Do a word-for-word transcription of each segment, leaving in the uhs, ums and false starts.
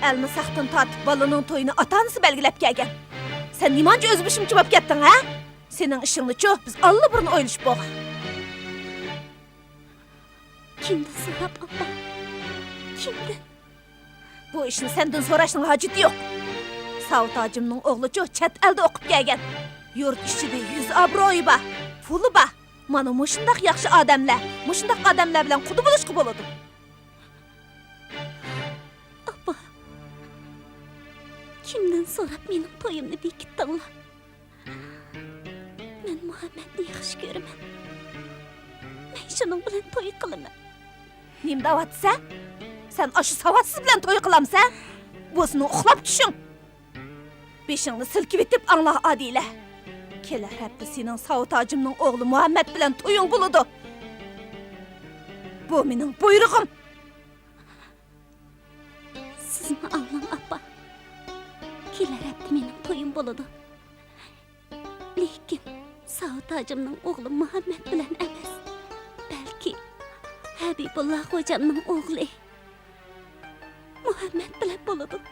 ئەلمىساقتىن تارتىپ بالىنىڭ تويىنى ئاتا-ئانىسى بەلگىلەپ كەلگەن. سەن نېمانچە ئۆزبېشىمچە بولۇپ كەتتىڭ، ھە؟ سېنىڭ ئىشىڭنىچۇ بىز ئاللىبۇرۇن ئويلىشىپ بولغان. كىمدىن سوراپ، ئاپا؟ كىمدىن؟ بۇ ئىشنى سەندىن سوراشنىڭ ھاجىتى يوق. ساۋۇت ھاجىمنىڭ ئوغلىچۇ چەت ئەلدە ئوقۇپ كەلگەن. يۇرت ئىچىدە يۈز ئابرۇيى بار، پۇلى بار. مانا مۇشۇنداق ياخشى ئادەملەر، مۇشۇنداق ئادەملەر بىلەن قۇدا بولۇشقا بولىدۇ. ئاپا، كىمدىن سوراپ مېنىڭ تويۇمنى بېكىتتىڭلار؟ مەن مۇھەممەدنى ياخشى كۆرىمەن. مەن شۇنىڭ بىلەن توي قىلىمەن. نېمە دەۋاتىسەن؟ سەن ئاشۇ ساۋاتسىز بىلەن توي قىلامسەن؟ بۇ سېنىڭ ئۇخلاپ چۈشۈڭ. بېشىڭنى سىلكىۋېتىپ ئاڭلا، ئادىلە. كېلەر ھەپتە سېنىڭ ساۋۇت ھاجىمنىڭ ئوغلى مۇھەممەد بىلەن تويۇڭ بولىدۇ. بۇ مېنىڭ بۇيرۇغۇم. سىزمۇ ئاڭلاڭ، ئاپا. كېلەر ھەپتە مېنىڭ تويۇم بولىدۇ. لېكىن ساۋۇت ھاجىمنىڭ ئوغلى مۇھەممەد بىلەن ئەمەس، بەلكى ھەبىبۇللا خوجامنىڭ ئوغلى مۇھەممەد بىلەن بولىدۇ.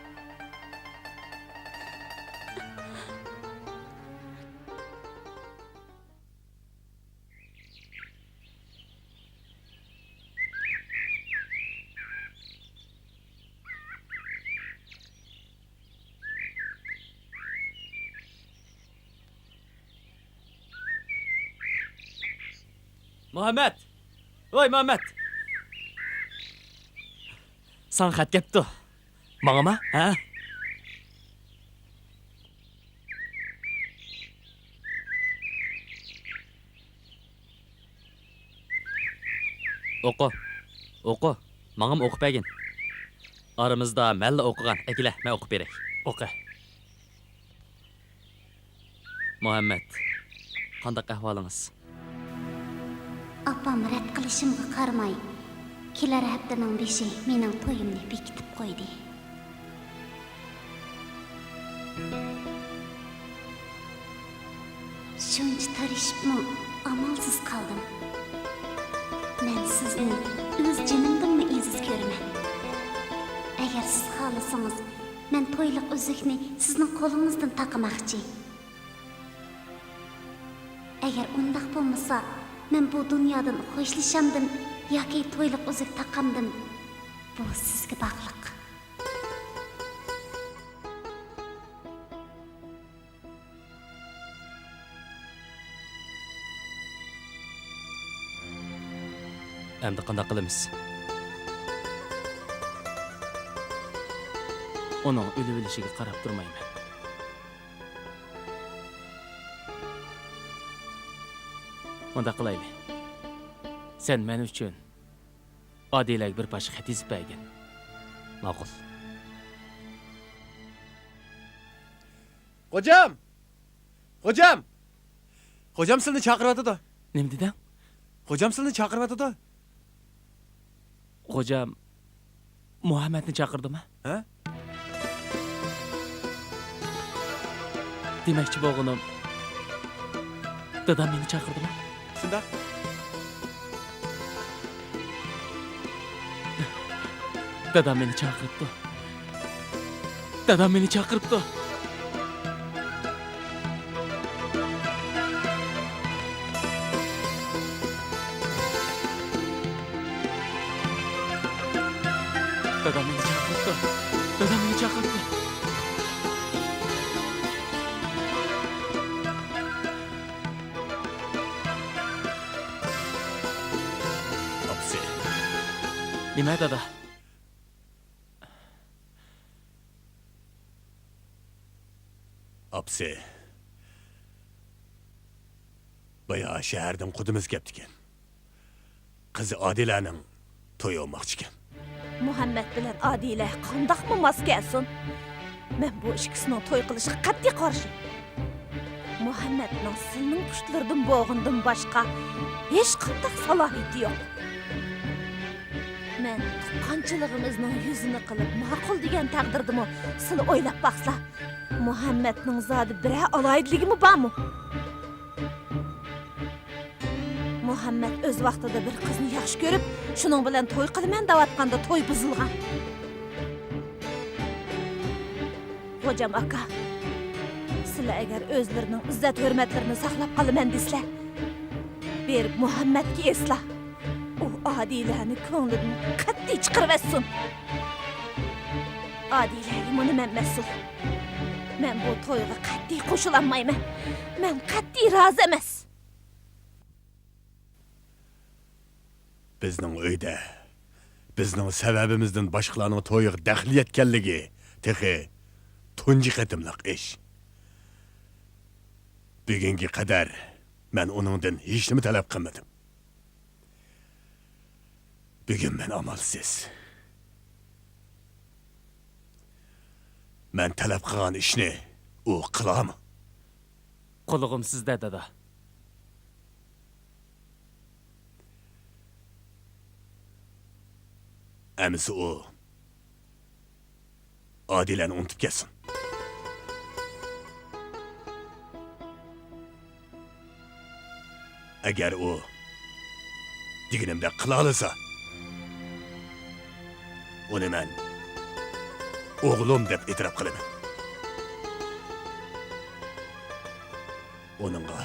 مۇھەممەد! ۋاي مۇھەممەد! ساڭا خەت كەپتۇ. ماڭىما؟ ھە؟ ئوقۇ. ئوقۇ. ماڭىمۇ ئوقۇپ بەرگىن. ئارىمىزدا مەنلا ئوقۇغان. ئەكېلە، مەن ئوقۇپ بېرەي. ئوقۇ. مۇھەممەد، قانداق ئەھۋالىڭىز؟ ئاپام رەت قىلىشىمغا قارىماي، كېلەر ھەپتىنىڭ بېشى مېنىڭ تويۇمنى بېكىتىپ قويدى. شۇنچە تىرىشىپمۇ ئامالسىز قالدىم. مەن سىزنى ئۆز جېنىمدىنمۇ ئەزىز كۆرىمەن. ئەگەر سىز خالىسىڭىز، مەن تويلۇق ئۈزۈكنى سىزنىڭ قولىڭىزدىن تاقىماقچى. ئەگەر ئۇنداق بولمىسا، مەن بۇ دۇنيادىن خوشلىشامدىم ياكى تويلۇق ئۈزۈك تاقامدىم، بۇ سىزگە باغلىق. ئەمدى قانداق قىلىمىز؟ ئۇنىڭ ئۆلۈۋېلىشىگە قاراپ تۇرمايمەن. مۇنداق قىلايلى. سەن مەن ئۈچۈن ئادىلەگە بىر پارچە خەت يېزىپ بەرگىن. ماقۇل. خوجام! خوجام! خوجام سىلىنى چاقىرىۋاتىدۇ. نېمە دېدىڭ؟ خوجام سىلىنى چاقىرىۋاتىدۇ. خوجام مۇھەممەدنى چاقىردىمۇ؟ ھە؟ دېمەكچى بولغىنىم، دادام مېنى چاقىردىمۇ؟ شۇنداق. دادام مېنى چاقىرىپتۇ. دادام مېنى چاقىرىپتۇ. دادام مېنى چاقىرىپتۇ. دادام مېنى چاقىرىپتۇ. ئاپىسى. نېمە، دادا؟ ئاپىسى، بايا شەھەردىن قۇدىمىز كەپتىكەن. قىزى ئادىلەنىڭ تويى بولماقچىكەن. مۇھەممەد بىلەن ئادىلە قانداقمۇ ماس كەلسۇن؟ مەن بۇ ئىككىسىنىڭ توي قىلىشىغا قەتئىي قارشى. مۇھەممەدنىڭ سىلنىڭ پۇشتلىرىدىن بولغىنىدىن باشقا ھېچقانداق سالاھىيىتى يوق. مەن تۇغقانچىلىقىمىزنىڭ يۈزىنى قىلىپ ماقۇل دېگەن تەقدىردىمۇ، سىلى ئويلاپ باقسىلا، مۇھەممەدنىڭ زادى بىرەر ئالاھىدىلىكىمۇ بارمۇ؟ مۇھەممەد ئۆز ۋاقتىدا بىر قىزنى ياخشى كۆرۈپ، شۇنىڭ بىلەن توي قىلىمەن دەۋاتقاندا توي بۇزۇلغان. غوجام ئاكا، سىلەر ئەگەر ئۆزلىرىنىڭ ئىززەت-ھۆرمەتلىرىنى ساقلاپ قالىمەن دېسىلە، بېرىپ مۇھەممەدكە ئېيتسىلا، ئۇ ئادىلەنى كۆڭلىدىن قەتئىي چىقىرىۋەتسۇن. ئادىلەگە مۇنى مەن مەسئۇل. مەن بۇ تويغا قەتئىي قوشۇلالمايمەن. مەن قەتئىي رازى ئەمەس. بىزنىڭ ئۆيدە بىزنىڭ سەۋەبىمىزدىن باشقىلارنىڭ تويىغا دەخلى يەتكەنلىكى تېخى تۇنجى قېتىملىق ئىش. بۈگۈنگە قەدەر مەن ئۇنىڭدىن ھېچنېمە تەلەپ قىلمىدىم. بۈگۈن مەن ئامالسىز. مەن تەلەپ قىلغان ئىشنى ئۇ قىلامۇ؟ قۇلىقىم سىزدە، دادا. ئەمىسە ئۇ ئادىلەنى ئۇنتۇپ كەتسۇن. ئەگەر ئۇ دېگىنىمدەك قىلالىسا، ئۇنى مەن ئوغلۇم دەپ ئېتىراپ قىلىمەن. ئۇنىڭغا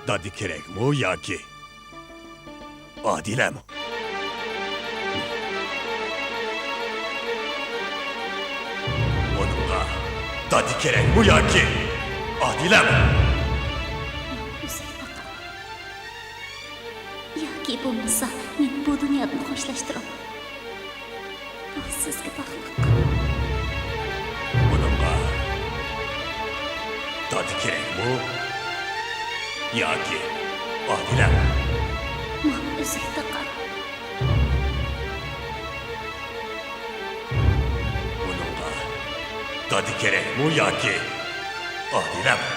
دادا كېرەكمۇ ياكى ئادىلەمۇ؟ ئۇنىڭغا دادا كېرەكمۇ ياكى ئادىلەمۇ؟ ياكى بولمىسا، مېنى بۇ دۇنيادىن خوشلاشتۇرۇڭ. بۇ سىزگە باغلىق. بۇنىڭغا دادا كېرەكمۇ ياكى ئادىلەمۇ؟ ماڭا ئۈزۈك تاقا. بۇنىڭغا دادا كېرەكمۇ ياكى ئادىلەمۇ؟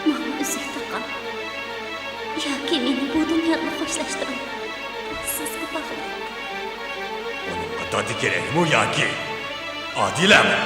ماڭا ئۈزۈك تاقا. ياكى مېنى بۇ دۇنيادىن خوشلاشتۇرۇڭ. بۇ سىزگە باغلىق. ئۇنىڭغا دادا كېرەكمۇ ياكى ئادىلەمۇ؟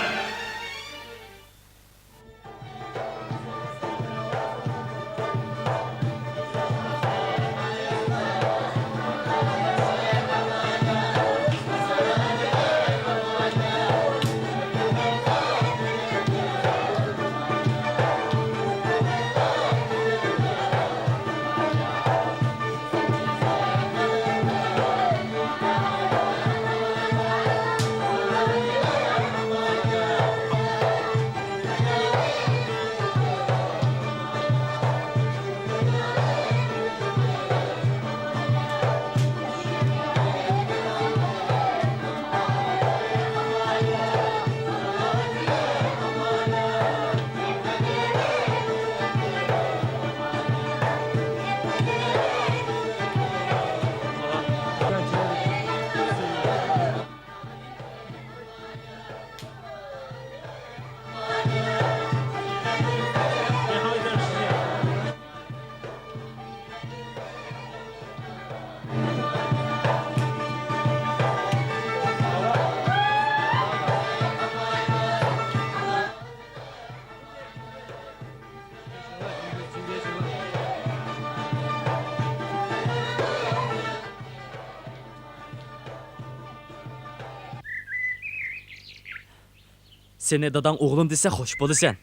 سېنى داداڭ ئوغلۇم دېسە خوش بولىسەن.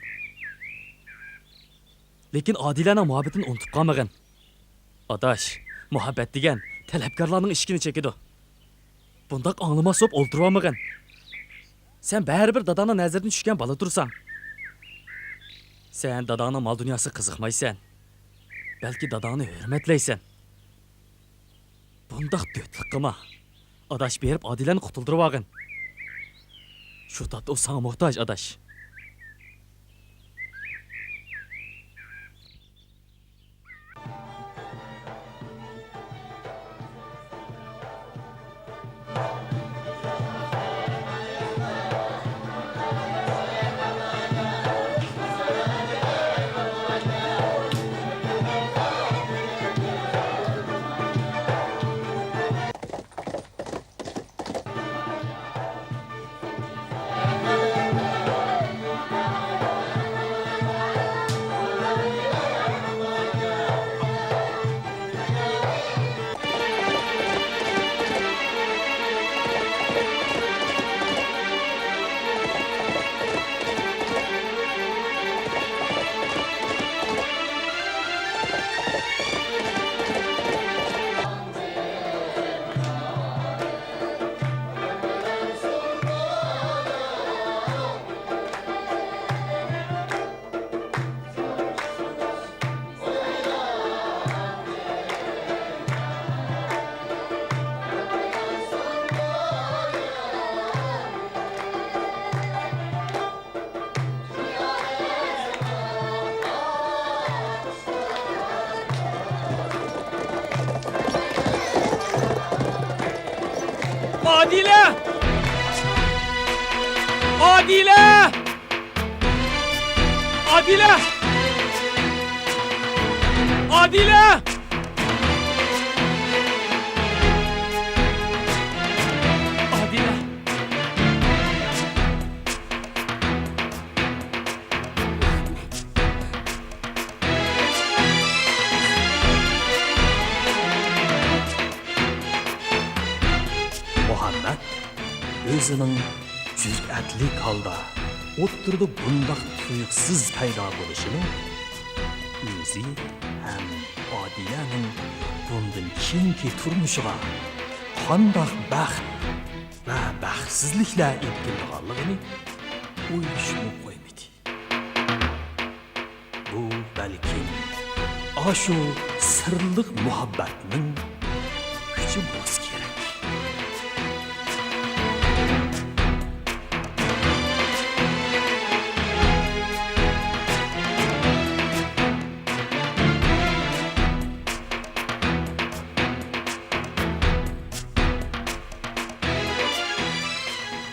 لېكىن ئادىلەنىڭ مۇھەببىتىنى ئۇنتۇپ قالمىغىن. ئاداش، مۇھەببەت دېگەن تەلەپكارلارنىڭ ئىشىكىنى چېكىدۇ. بۇنداق ئاڭلىماس بولۇپ ئولتۇرۇۋالمىغىن. سەن بەرىبىر داداڭنىڭ نەزىرىدىن چۈشكەن بالا تۇرساڭ. سەن داداڭنىڭ مال-دۇنياسىغا قىزىقمايسەن. بەلكى داداڭنى ھۆرمەتلەيسەن. بۇنداق دۆتلۈك قىلما. ئاداش، بېرىپ ئادىلەنى قۇتۇلدۇرۇۋالغىن. شۇ تاپتا ئۇ ساڭا موھتاج، ئاداش. ئادىلە! ئادىلە! ئادىلە! ئادىلە! ئادىلە! مۇھەممەد ئۆزىنىڭ جۈرئەتلىك ھالدا ئوتتۇرىدا بۇنداق تۇيۇقسىز پەيدا بولۇشىنىڭ ئۆزى ھەم ئادىلەنىڭ بۇندىن كېيىنكى تۇرمۇشىغا قانداق بەخت ۋە بەختسىزلىكلەر ئېلىپ كېلىدىغانلىقىنى ئويلىشىپمۇ قويمىدى. بۇ بەلكىم ئاشۇ سىرلىق مۇھەببەتنىڭ كۈچى بولسا كېرەك.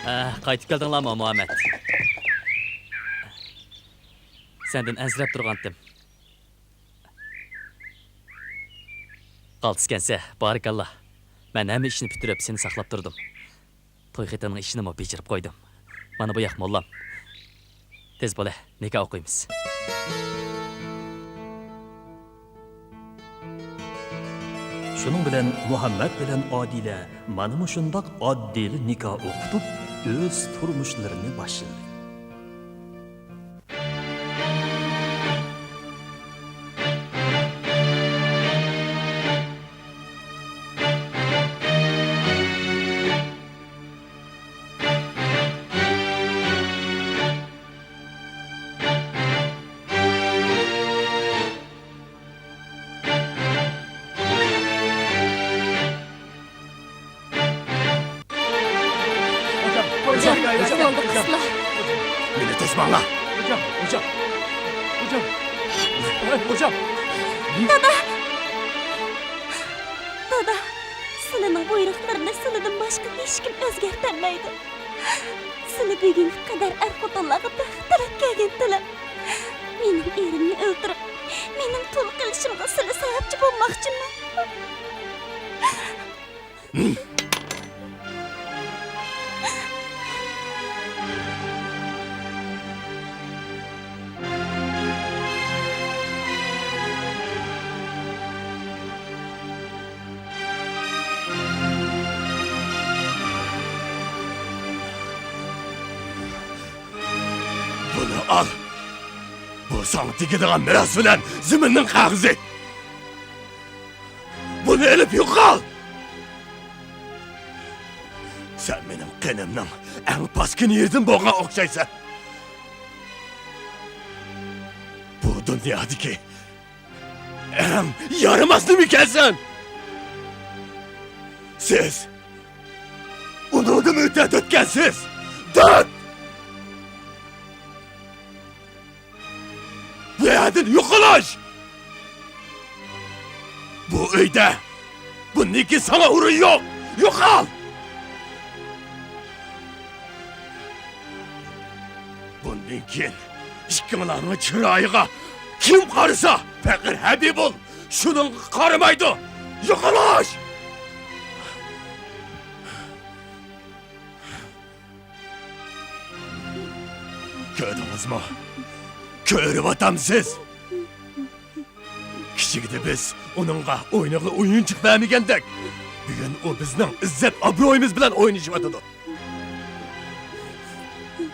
ئە، قايتىپ كەلدىڭلارمۇ، مۇھەممەد؟ سەندىن ئەنسىرەپ تۇرغانتىم. قالتىسكەنسە، بارىكاللا. مەن ھەممە ئىشنى پۈتتۈرۈپ، سېنى ساقلاپ تۇردۇم. توي خېتىنىڭ ئىشىنىمۇ بېجىرىپ قويدۇم. مانا بۇ ياق موللام. تېز بولە، نىكاھ ئوقۇيمىز. شۇنىڭ بىلەن مۇھەممەد بىلەن ئادىلە مانا مۇشۇنداق ئاددىيلا نىكاھ ئوقۇتۇپ، ئۆز تۇرمۇشلىرىنى باشلىدى. ھوجام، ھوجام، ھوجام، ھوجام، ھوجام. مېنى توسماڭلار. ھوجام، ھوجام. ھوجام. ھوجام. دادا! دادا، سىلىنىڭ بۇيرۇقلىرىنى سىلىدىن باشقا ھېچكىم ئۆزگەرتەلمەيدۇ. سىلى بۈگۈنگە قەدەر ئەر-خوتۇنلارغا بەخت تىلەپ كەلگەنتىلە. مېنىڭ ئېرىمنى ئۆلتۈرۈپ، مېنىڭ تۇل قېلىشىمغا سىلى سەۋەبچى بولماقچىمۇ؟ بۇنى ئال. بۇ ساڭا تېگىدىغان مىراس بىلەن زېمىننىڭ قەغىزى. بۇنى ئېلىپ يوقال! سەن مېنىڭ قېنىمنىڭ ئەڭ پاسكىنا يېرىدىن بولغان ئوخشايسەن. بۇ دۇنيادىكى ئەڭ يارىماس نېمىكەنسەن! سىز ئۇنىڭدىن ئۆتە دۆتكەنسىز! دۆت! بۇ يەردىن يوقىلىش! بۇ ئۆيدە بۇندىن كېيىن ساڭا ئورۇن يوق! يوقال! بۇندىن كېيىن ئىككىڭلارنىڭ چىرايىغا كىم قارىسا، پەقىر ھەبىبۇل شۇنىڭغا قارىمايدۇ! يوقىلىش! كۆردىڭىزمۇ؟ كۆرۈۋاتامسىز؟ كىچىكىدە بىز ئۇنىڭغا ئوينىغىلى ئويۇنچۇق بەرمىگەندەك، بۈگۈن ئۇ بىزنىڭ ئىززەت-ئابرۇيىمىز بىلەن ئوينىشىۋاتىدۇ.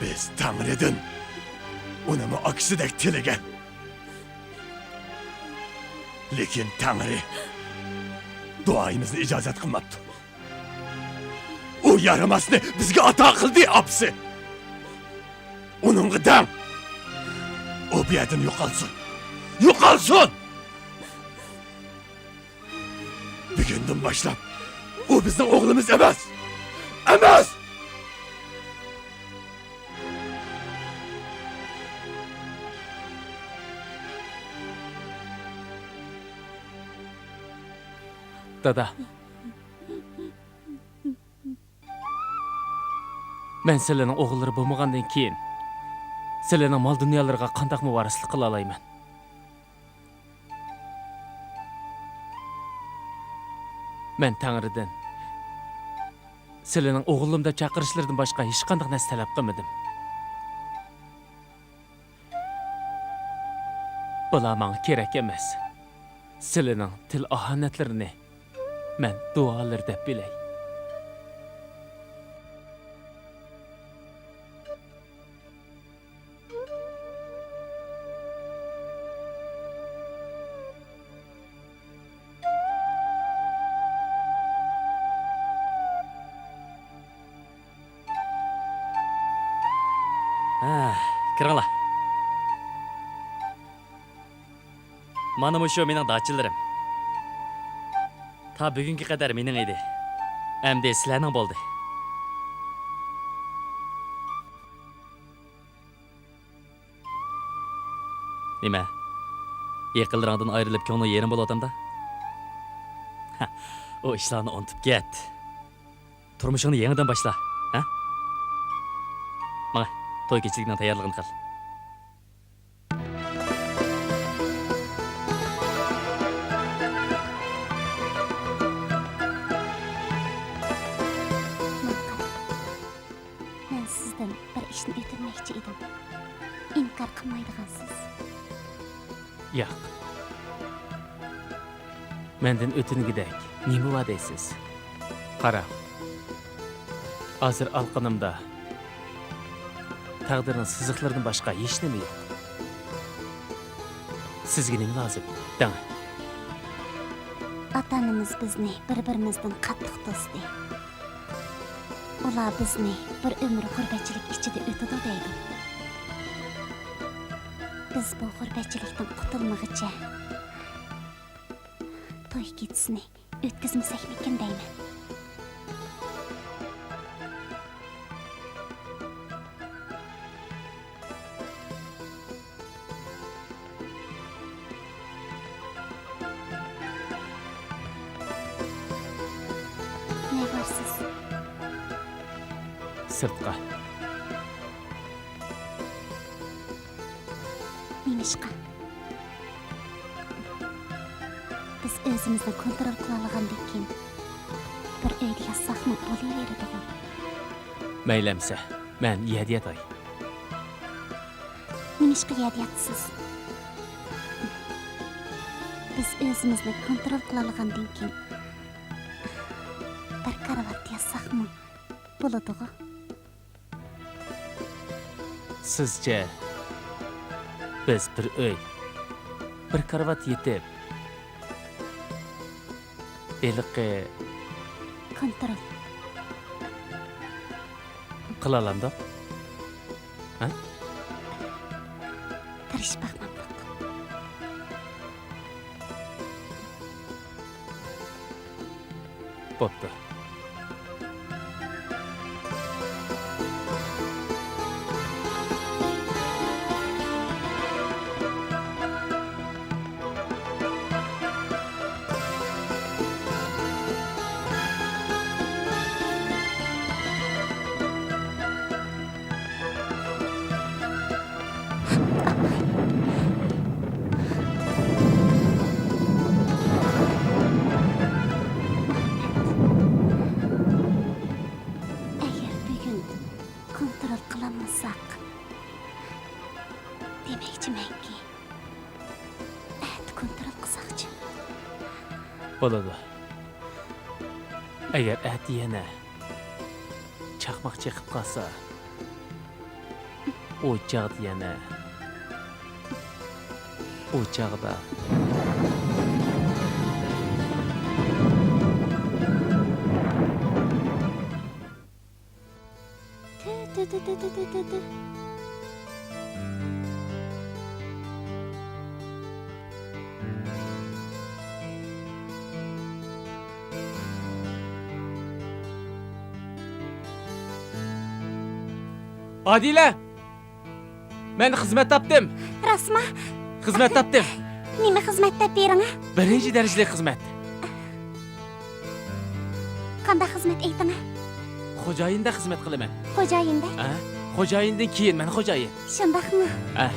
بىز تەڭرىدىن ئۇنىمۇ ئاكىسىدەك تىلىگەن. لېكىن تەڭرى دۇئايىمىزنى ئىجازەت قىلماپتۇ. ئۇ يارىماسنى بىزگە ئاتا قىلدى، ئاپىسى. ئۇنىڭغا دەڭ. ئۇ بۇ يەردىن يوقالسۇن. يوقالسۇن! بۈگۈندىن باشلاپ ئۇ بىزنىڭ ئوغلىمىز ئەمەس! ئەمەس! دادا. مەن سىلىنىڭ ئوغۇللىرى بولمىغاندىن كېيىن، سىلىنىڭ مال-دۇنيالىرىغا قانداقمۇ ۋارىسلىق قىلالايمەن؟ مەن تەڭرىدىن سىلىنىڭ ئوغلۇم دەپ چاقىرىشلىرىدىن باشقا ھېچقانداق نەرسە تەلەپ قىلمىدىم. بۇلار ماڭا كېرەك ئەمەس. سىلىنىڭ تىل ئاھانەتلىرىنى مەن دۇئالىرى دەپ بىلەي. ھە، كىرىڭلار. مانا مۇشۇ مېنىڭ داچىلىرىم. تا بۈگۈنگە قەدەر مېنىڭ ئىدى. ئەمدى سىلەرنىڭ بولدى. نېمە؟ يېقىنلىرىڭدىن ئايرىلىپ كۆڭلۈڭ يېرىم بولۇۋاتامدا؟ ھە، ئۇ ئىشلارنى ئۇنتۇپ كەت. تۇرمۇشۇڭنى يېڭىدىن باشلا، ھە؟ ماڭە، توي كېچىلىكنىڭ تەييارلىقىنى قىل. ماڭا قاراڭ. مەن سىزدىن بىر ئىشنى ئۆتۈنمەكچى ئىدىم. ئىنكار قىلمايدىغانسىز. ياق. مەندىن ئۆتۈنگۈدەك نېمە بار دەيسىز؟ قاراڭ. ھازىر ئالىقىنىمدا تەقدىرنىڭ سىزىقلىرىدىن باشقا ھېچنېمە يوق. سىزگە نېمە لازىم؟ دەڭ. ئاتا-ئانىمىز بىزنى بىر-بىرىمىزدىن قاتتىق توستى. ئۇلار بىزنى بىر ئۆمۈر غۇربەتچىلىك ئىچىدە ئۆتىدۇ دەيدۇ. بىز بۇ غۇربەتچىلىكتىن قۇتۇلمىغىچە توي كېچىسىنى ئۆتكۈزمىسەكمىكىن دەيمەن. نەگە بارىسىز؟ سىرتقا. نېمىشقا؟ بىز ئۆزىمىزنى كونترول قىلالىغاندىن كېيىن، بىر ئۆيدە ياتساقمۇ بولۇۋېرىدىغۇ. مەيلى ئەمسە، مەن يەردە ياتاي. نېمىشقا يەردە ياتىسىز؟ بىز ئۆزىمىزنى كونترول قىلالىغاندىن كېيىن، بىر كارىۋاتتا ياتساقمۇ بولىدىغۇ. سىزچە، بىز بىر ئۆي، بىر كارىۋات يېتىپ، ھېلىقى كونترول قىلالامدۇق؟ ھە؟ تىرىشىپ باقمامدۇق؟ بوپتۇ. ئەگەر بۈگۈن كونترول قىلالمىساق، دېمەكچىمەنكى، ئەتە كونترول قىلساقچى. بولىدۇ. ئەگەر ئەتە يەنە چاقماق چېقىپ قالسا، ئۇ چاغدا يەنە، ئۇ چاغدا. تۈ، تۈ، تۈ. ئادىلە! مەن خىزمەت تاپتىم. راستما؟ خىزمەت تاپتىم. نېمە خىزمەت دەپ بېرىڭە؟ بىرىنچى دەرىجىلىك خىزمەت. قانداق خىزمەت ئېيتىڭە؟ خوجايىندەك خىزمەت قىلىمەن. خوجايىندەك؟ ھە؟ خوجايىندىن كېيىن مەن خوجايىن. شۇنداقمۇ؟ ھە.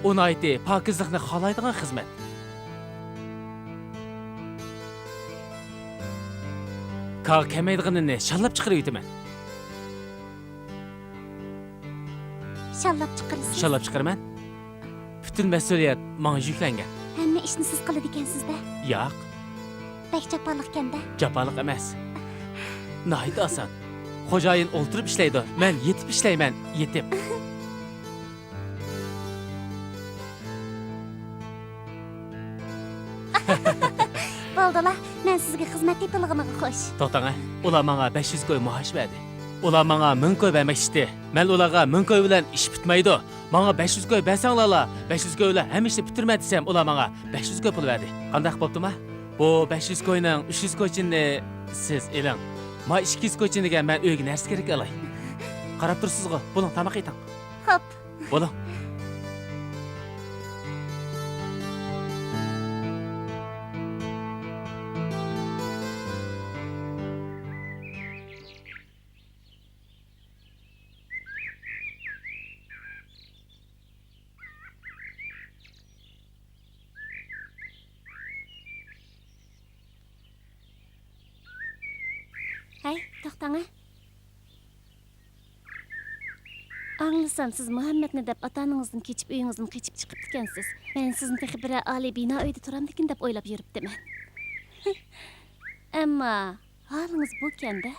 ئۇ ناھايىتى پاكىزلىقنى خالايدىغان خىزمەت. كاغا كەلمەيدىغىنىنى شاللاپ چىقىرىۋېتىمەن. شاللاپ چىقىرىسىز؟ شاللاپ چىقىرىمەن. پۈتۈن مەسئۇلىيەت ماڭا يۈكلەنگەن. ھەممە ئىشنى سىز قىلىدىكەنسىز-دە؟ ياق. بەك جاپالىقكەن-دە؟ جاپالىق ئەمەس. ناھايىتى ئاسان. خوجايىن ئولتۇرۇپ ئىشلەيدۇ، مەن يېتىپ ئىشلەيمەن، يېتىپ. بولدىلا، مەن سىزگە خىزمەت تېپىلغىنىغا خوش. توختاڭە، ئۇلار ماڭا بەش يۈز كوي مائاش بەردى. ئۇلار ماڭا مىڭ كوي بەرمەكچى ئىدى. مەن ئۇلارغا مىڭ كوي بىلەن ئىش پۈتمەيدۇ، ماڭا بەش يۈز كوي بەرسەڭلارلا، بەش يۈز كوي بىلەن ھەممە ئىشنى پۈتتۈرىمەن دېسەم، ئۇلار ماڭا بەش يۈز كوي پۇل بەردى. قانداق بوپتۇما؟ بۇ بەش يۈز كوينىڭ ئۈچ يۈز كويچىنىنى سىز ئېلىڭ. ما ئىككى يۈز كويچىنىگە مەن ئۆيگە نەرسە كېرەك ئالاي. قاراپ تۇرىسىزغۇ، بولۇڭ، تاماق ئېتىڭ. خوپ. بولۇڭ. ھەي، توختاڭە. ئاڭلىسام، سىز مۇھەممەدنى دەپ ئاتا-ئانىڭىزدىن كېچىپ، ئۆيىڭىزدىن قېچىپ چىقىپتىكەنسىز. مەن سىزنى تېخى بىرەر ئالىي بىنا ئۆيدە تۇرامدىكىن دەپ ئويلاپ يۈرۈپتىمەن. ئەمما ھالىڭىز بۇكەن-دە.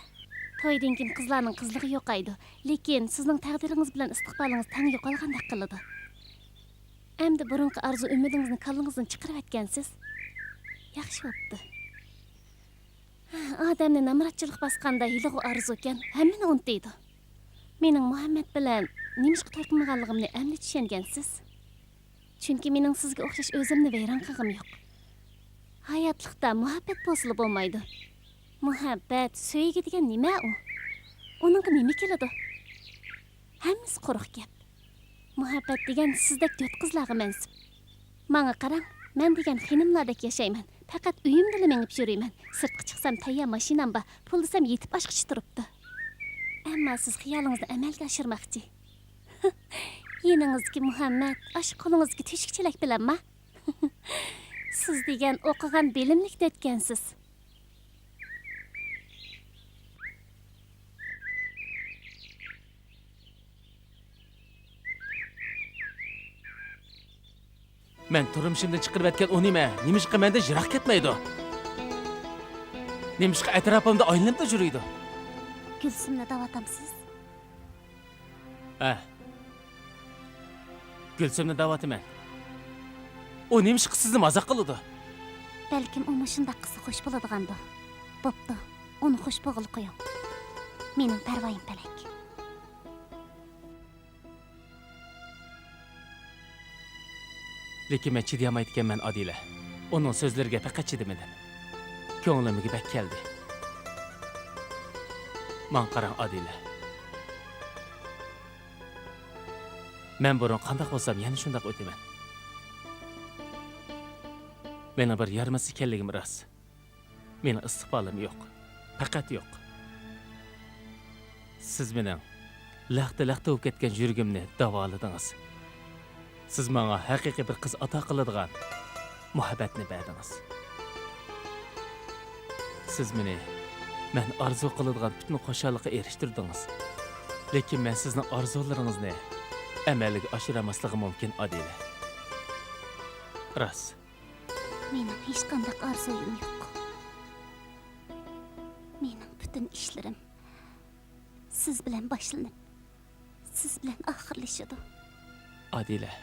تويدىن كېيىن قىزلارنىڭ قىزلىقى يوقايدۇ، لېكىن سىزنىڭ تەقدىرىڭىز بىلەن ئىستىقبالىڭىز تەڭ يوقالغاندەك قىلىدۇ. ئەمدى بۇرۇنقى ئارزۇ-ئۈمىدىڭىزنى كاللىڭىزدىن چىقىرىۋەتكەنسىز. ياخشى بوپتۇ. ئادەمنى نامراتچىلىق باسقاندا ھېلىغۇ ئارزۇكەن، ھەممىنى ئۇنتۇيدۇ. مېنىڭ مۇھەممەد بىلەن نېمىشقا توي قىلمىغانلىقىمنى ئەمدى چۈشەنگەنسىز. چۈنكى مېنىڭ سىزگە ئوخشاش ئۆزۈمنى ۋەيران قىلغۇم يوق. ھاياتلىقتا مۇھەببەت بولسىلا بولمايدۇ. مۇھەببەت، سۆيگۈ دېگەن نېمە ئۇ؟ ئۇنىڭغا نېمە كېلىدۇ؟ ھەممىسى قۇرۇق گەپ. مۇھەببەت دېگەن سىزدەك دۆت قىزلارغا مەنسۇپ. ماڭا قاراڭ، مەن دېگەن خېنىملاردەك ياشايمەن. پەقەت ئۆيۈمدىلا مېڭىپ يۈرىمەن. سىرتقا چىقسام تەييار ماشىنام بار. پۇل دېسەم يېتىپ ئاچقۇچە تۇرۇپتۇ. ئەمما سىز خىيالىڭىزنى ئەمەلگە ئاشۇرماقچى. يېنىڭىزدىكى مۇھەممەد، ئاشۇ قولىڭىزدىكى تۆشۈك چېلەك بىلەنما؟ سىز دېگەن ئوقۇغان بىلىملىك دۆتكەنسىز. مەن تۇرمۇشۇمدىن چىقىرىۋەتكەن ئۇ نېمە؟ نېمىشقا مەندىن يىراق كەتمەيدۇ؟ نېمىشقا ئەتراپىمدا ئايلىنىپلا يۈرىدۇ؟ گۈلسۈمنى دەۋاتامسىز؟ ھە. گۈلسۈمنى دەۋاتىمەن. ئۇ نېمىشقا سىزنى مازاق قىلىدۇ؟ بەلكىم ئۇمۇ شۇنداق قىلسا خوش بولىدىغاندۇ. بوپتۇ، ئۇنى خوش بولغىلى قويۇڭ. مېنىڭ پەرۋايىم پەلەك. لېكىن مەن چىدىيالمايدىكەنمەن، ئادىلە. ئۇنىڭ سۆزلىرىگە پەقەت چىدىمىدىم. كۆڭلۈمگە بەك كەلدى. ماڭا قاراڭ، ئادىلە. مەن بۇرۇن قانداق بولسام، يەنە شۇنداق ئۆتىمەن. مېنىڭ بىر يارىماس ئىكەنلىكىم راست. مېنىڭ ئىستىقبالىم يوق. پەقەت يوق. سىز مېنىڭ لەختە-لەختە بولۇپ كەتكەن يۈرىكىمنى داۋالىدىڭىز. سىز ماڭا ھەقىقىي بىر قىز ئاتا قىلىدىغان مۇھەببەتنى بەردىڭىز. سىز مېنى مەن ئارزۇ قىلىدىغان پۈتۈن خۇشاللىققا ئېرىشتۈردىڭىز. لېكىن مەن سىزنىڭ ئارزۇلىرىڭىزنى ئەمەلگە ئاشۇرالماسلىقىم مۇمكىن، ئادىلە. راست. مېنىڭ ھېچقانداق ئارزۇيۇم يوق. مېنىڭ پۈتۈن ئىشلىرىم سىز بىلەن باشلىنىپ، سىز بىلەن ئاخىرلىشىدۇ. ئادىلە،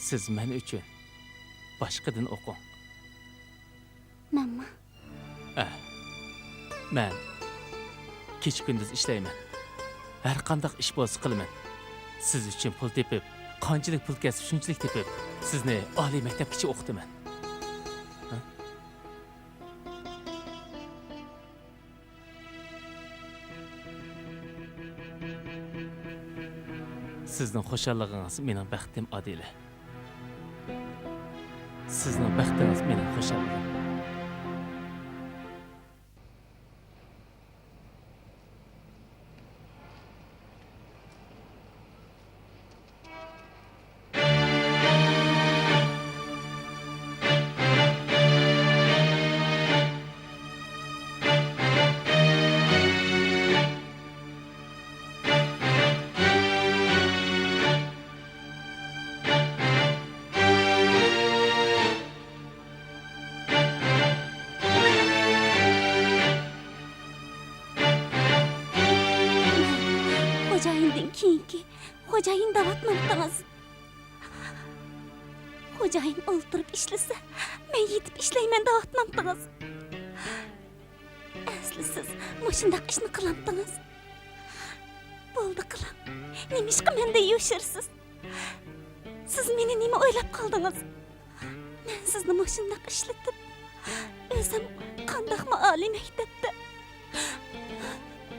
سىز مەن ئۈچۈن باشقىدىن ئوقۇڭ. مەنمۇ؟ ئە، مەن كېچە-كۈندۈز ئىشلەيمەن. ھەر قانداق ئىش بولسا قىلىمەن. سىز ئۈچۈن پۇل تېپىپ، قانچىلىك پۇل كەتسە شۇنچىلىك تېپىپ، سىزنى ئالىي مەكتەپكىچە ئوقۇتىمەن. ھە؟ سىزنىڭ خۇشاللىقىڭىز مېنىڭ بەختىم، ئادىلە. سىزنىڭ بەختىڭىز مېنىڭ خۇشاللىقىم. چۈنكى خوجايىن دەۋاتمامتىڭىز. خوجايىن ئولتۇرۇپ ئىشلىسە، مەن يېتىپ ئىشلەيمەن دەۋاتمامتىڭىز. ئەسلى سىز مۇشۇنداق ئىشنى قىلامتىڭىز؟ بولدى قىلىڭ. نېمىشقا مەندىن يوشۇرىسىز؟ سىز مېنى نېمە ئويلاپ قالدىڭىز؟ مەن سىزنى مۇشۇنداق ئىشلىتىپ، ئۆزۈم قانداقمۇ ئالىي مەكتەپتە.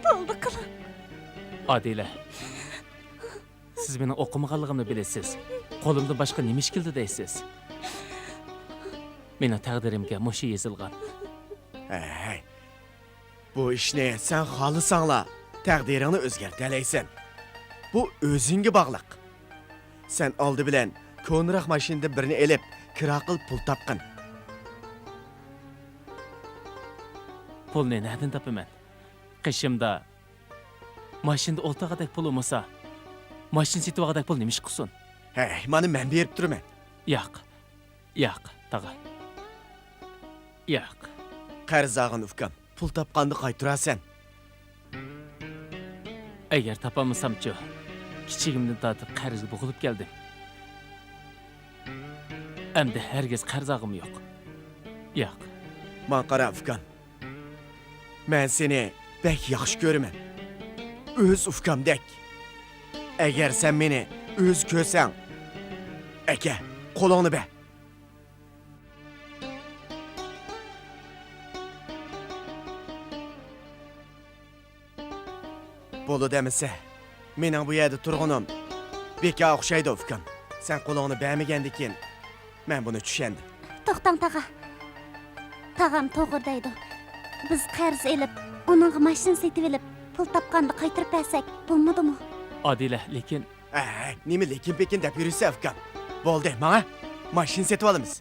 بولدى قىلىڭ. ئادىلە، سىز مېنىڭ ئوقۇمىغانلىقىمنى بىلىسىز. قولۇمدىن باشقا نېمە ئىش كېلىدۇ دەيسىز؟ مېنىڭ تەقدىرىمگە مۇشۇ يېزىلغان. ھەي، بۇ ئىشنى سەن خالىساڭلا تەقدىرىڭنى ئۆزگەرتەلەيسەن. بۇ ئۆزۈڭگە باغلىق. سەن ئالدى بىلەن كونىراق ماشىنىدىن بىرنى ئېلىپ، كىرا قىل پۇل تاپقىن. پۇلنى نەدىن تاپىمەن؟ قېشىمدا ماشىنىدا ئولتۇرغۇدەك پۇل بولمىسا، ماشىنا سېتىۋالغۇدەك پۇل نېمە ئىش قىلسۇن؟ ھەي، مانا مەن بېرىپ تۇرىمەن. ياق. ياق، تاغا. ياق. قەرز ئالغىن، ئۇكام. پۇل تاپقاندا قايتۇرارسەن. ئەگەر تاپالمىسامچۇ؟ كىچىكىمدىن تارتىپ قەرزگە بوغۇلۇپ كەلدىم. ئەمدى ھەرگىز قەرز ئالغۇم يوق. ياق. ماڭا قارا، ئۇكام. مەن سېنى بەك ياخشى كۆرىمەن. ئۆز ئۇكامدەك. ئەگەر سەن مېنى ئۆز كۆرسەڭ، ئەكە، قولۇڭنى بەر. بولىدۇ ئەمىسە. مېنىڭ بۇ يەردە تۇرغىنىم بىكار ئوخشايدۇ، ئۇكام. سەن قولۇڭنى بەرمىگەندىكىن، مەن بۇنى چۈشەندىم. توختاڭ، تاغا. تاغام توغرا دەيدۇ. بىز قەرز ئېلىپ، ئۇنىڭغا ماشىنا سېتىۋېلىپ، پۇل تاپقاندا قايتۇرۇپ بەرسەك بولمىدىمۇ؟ ئادىلە، لېكىن. ئەي، نېمە لېكىن-پېكىن دەپ يۈرىسەن، ئۇكام؟ بولدى، ماڭە ماشىنا سېتىۋالىمىز.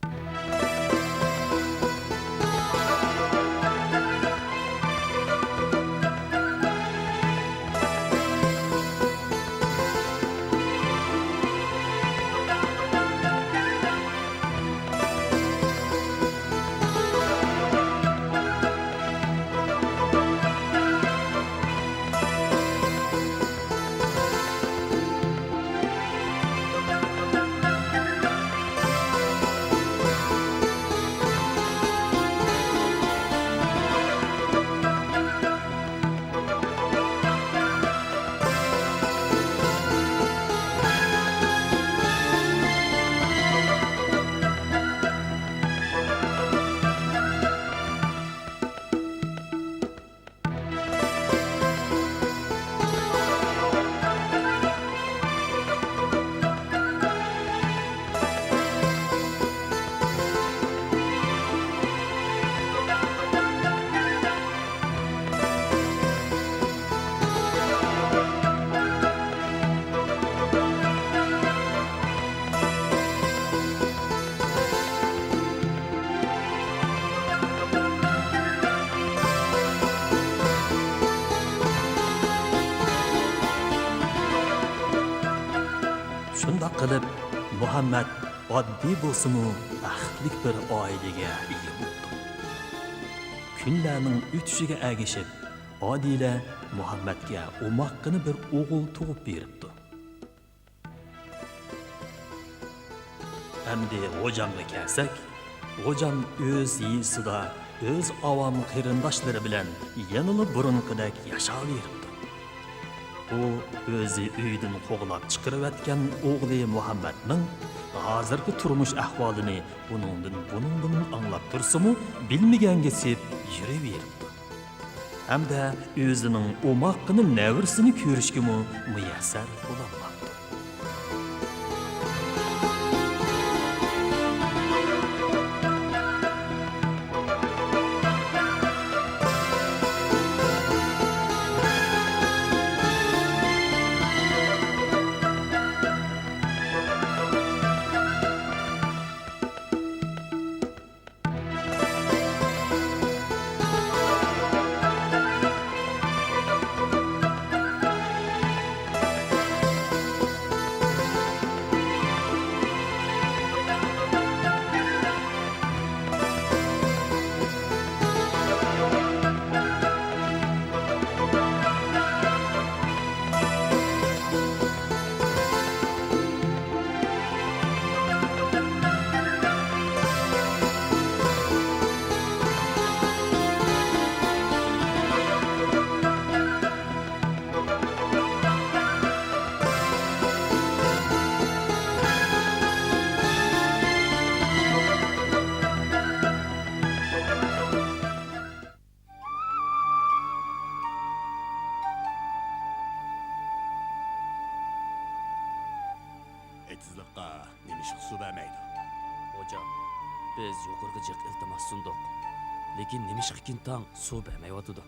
شۇنداق قىلىپ، مۇھەممەد ئاددىي بولسىمۇ، بەختلىك بىر ئائىلىگە ئىگە بوپتۇ. كۈنلەرنىڭ ئۆتۈشىگە ئەگىشىپ، ئادىلە مۇھەممەدكە ئوماققىنە بىر ئوغۇل تۇغۇپ بېرىپتۇ. ئەمدى غوجامغا كەلسەك، غوجام ئۆز يېزىسىدا ئۆز ئاۋام قېرىنداشلىرى بىلەن يەنىلا بۇرۇنقىدەك ياشاۋېرىپتۇ. ئۇ ئۆزى ئۆيدىن قوغلاپ چىقىرىۋەتكەن ئوغلى مۇھەممەدنىڭ ھازىرقى تۇرمۇش ئەھۋالىنى ئۇنىڭدىن بۇنىڭدىن ئاڭلاپ تۇرسىمۇ، بىلمىگەنگە سېپ يۈرۈۋېرىپتۇ. ھەمدە ئۆزىنىڭ ئوماققىنە نەۋرىسىنى كۆرۈشكىمۇ مۇيەسسەر بولالماپتۇ. سۇ بەرمەيدۇ. خوجام، بىز يۇقىرىغا جىق ئىلتىماس سۇندۇق. لېكىن نېمىشقا كۈنتاڭ سۇ بەرمەيۋاتىدۇ؟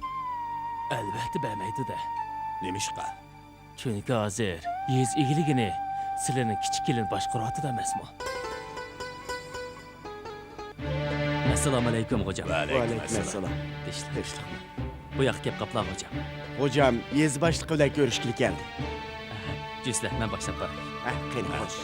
ئەلۋەتتە بەرمەيدۇ-دە. نېمىشقا؟ چۈنكى ھازىر يېزا ئىگىلىكىنى سىلەرنىڭ كىچىك كېلىن باشقۇرۇۋاتىدۇ ئەمەسمۇ؟ ئەسسالامۇئەلەيكۇم، خوجام. ۋەئەلەيكۇم ئەسسالام. تىنچلىق. تىنچلىقمۇ؟ بۇ ياققا كەپ قاپلا، خوجام. خوجام يېزا باشلىقى بىلەن كۆرۈشكىلى كەلدى. ئەھە، جۈسلە، مەن باشلاپ باراي. ھە، قېنى، خوش.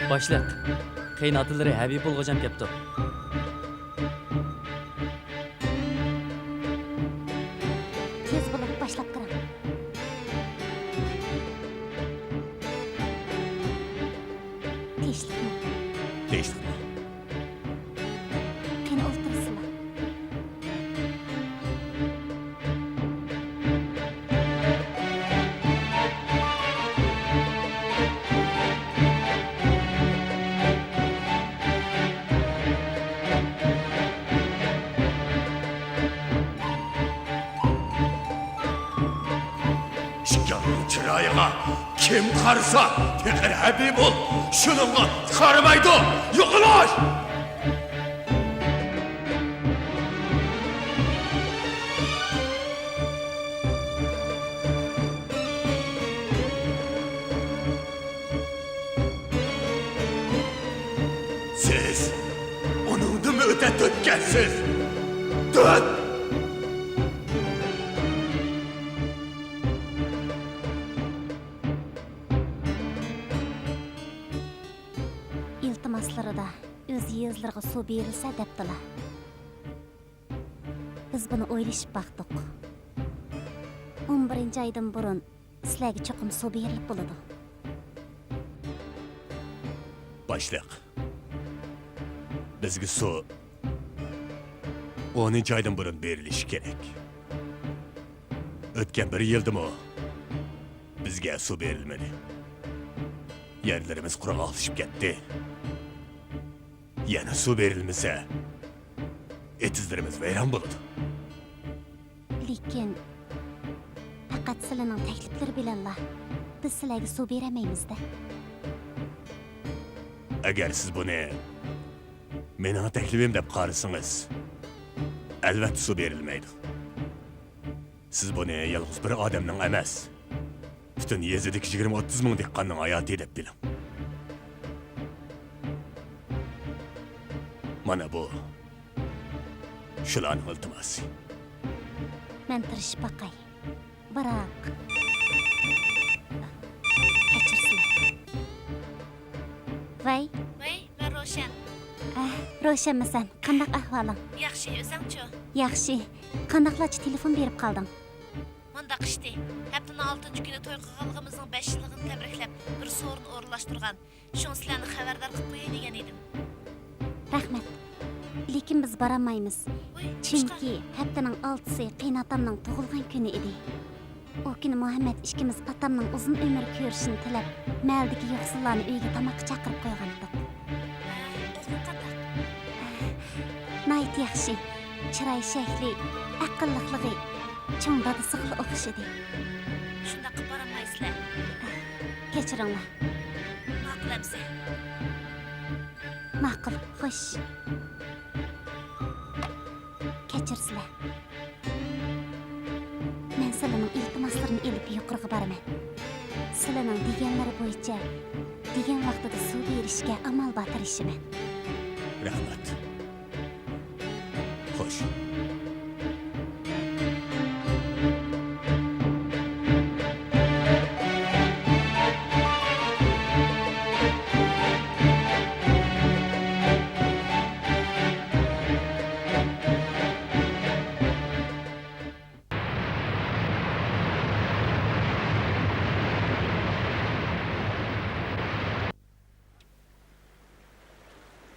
باشلىق، قېيىنئاتىلىرى ھەبىبۇل خوجام كەپتۇ. تېز بولۇڭ، باشلاپ كىرىڭ. تىنچلىقمۇ؟ تىنچلىقمۇ؟ قېنى، ئولتۇرسىلا. ئىككىڭنىڭ چىرايىغا كىم قارىسا، پېقىر ھەبىبۇل شۇنىڭغا قارىمايدۇ. يوقىلاش! سىز ئۇنىڭدىنمۇ ئۆتە تۆتكەنسىز. تۆت! ئىلتىماسلىرىدا ئۆز يېزىلىرىغا سۇ بېرىلسە دەپتىلا. بىز بۇنى ئويلىشىپ باقتۇق. ئون بىرىنچى ئايدىن بۇرۇن سىلەرگە چوقۇم سۇ بېرىلىپ بولىدۇ. باشلىق، بىزگە سۇ ئونىنچى ئايدىن بۇرۇن بېرىلىشى كېرەك. ئۆتكەن بىر يىلدىمۇ بىزگە سۇ بېرىلمىدى. يەرلىرىمىز قۇرغاقلىشىپ كەتتى. يەنە سۇ بېرىلمىسە، ئېتىزلىرىمىز ۋەيران بولىدۇ. لېكىن، پەقەت سىلىنىڭ تەكلىپلىرى بىلەنلا بىز سىلەرگە سۇ بېرەلمەيمىز-دە. ئەگەر سىز بۇنى مېنىڭ تەكلىپىم دەپ قارىسىڭىز، ئەلۋەتتە سۇ بېرىلمەيدۇ. سىز بۇنى يالغۇز بىر ئادەمنىڭ ئەمەس، پۈتۈن يېزىدىكى يىگىرمە ئوتتۇز مىڭ دېھقاننىڭ ھاياتى دەپ بىلىڭ. مانا بۇ شۇلارنىڭ ئىلتىماسى. مەن تىرىشىپ باقاي. بىراق، كەچۈرسىلە. ۋەي. ۋەي، مەن روشەن. ئەھ، روشەنمىسەن؟ قانداق ئەھۋالىڭ؟ ياخشى، ئۆزۈڭچۇ؟ ياخشى. قانداقلارچە تېلېفون بېرىپ قالدىڭ؟ مۇنداق ئىشتى. ھەپتىنىڭ ئالتىنچى كۈنى توي قىلغانلىقىمىزنىڭ بەش يىللىقىنى تەبرىكلەپ، بىر سورۇن ئورۇنلاشتۇرغان. شۇڭا سىلەرنى خەۋەردار قىلىپ قوياي دېگەن ئىدىم. رەھمەت. لېكىن بىز بارالمايمىز. ۋوي، نېمىشقا؟ چۈنكى ھەپتىنىڭ ئالتىسى قېيىنئاتامنىڭ تۇغۇلغان كۈنى ئىدى. ئۇ كۈنى مۇھەممەت ئىككىمىز ئاتامنىڭ ئۇزۇن ئۆمۈر كۆرۈشىنى تىلەپ، مەھەللىدىكى يوقسۇللارنى ئۆيگە تاماققا چاقىرىپ قويغانىدۇق. ھە، ئۇ كۈن قانداق؟ ناھايىتى ياخشى. چىراي شەكلى، ئەقىللىقلىقى چوڭ دادىسىغىلا ئوخشىدى. شۇنداق قىلىپ بارالمايسىلەر. كەچۈرۈڭلار. ماقۇل ئەمىسە. ماقۇل، خوش. كەچۈرسىلە. مەن سىلىنىڭ ئىلتىماسلىرىنى ئېلىپ يۇقىرىغا بارىمەن. سىلىنىڭ دېگەنلىرى بويىچە دېگەن ۋاقتىدا سۇ بېرىشكە ئامال بار تىرىشىمەن. رەھمەت. خوش.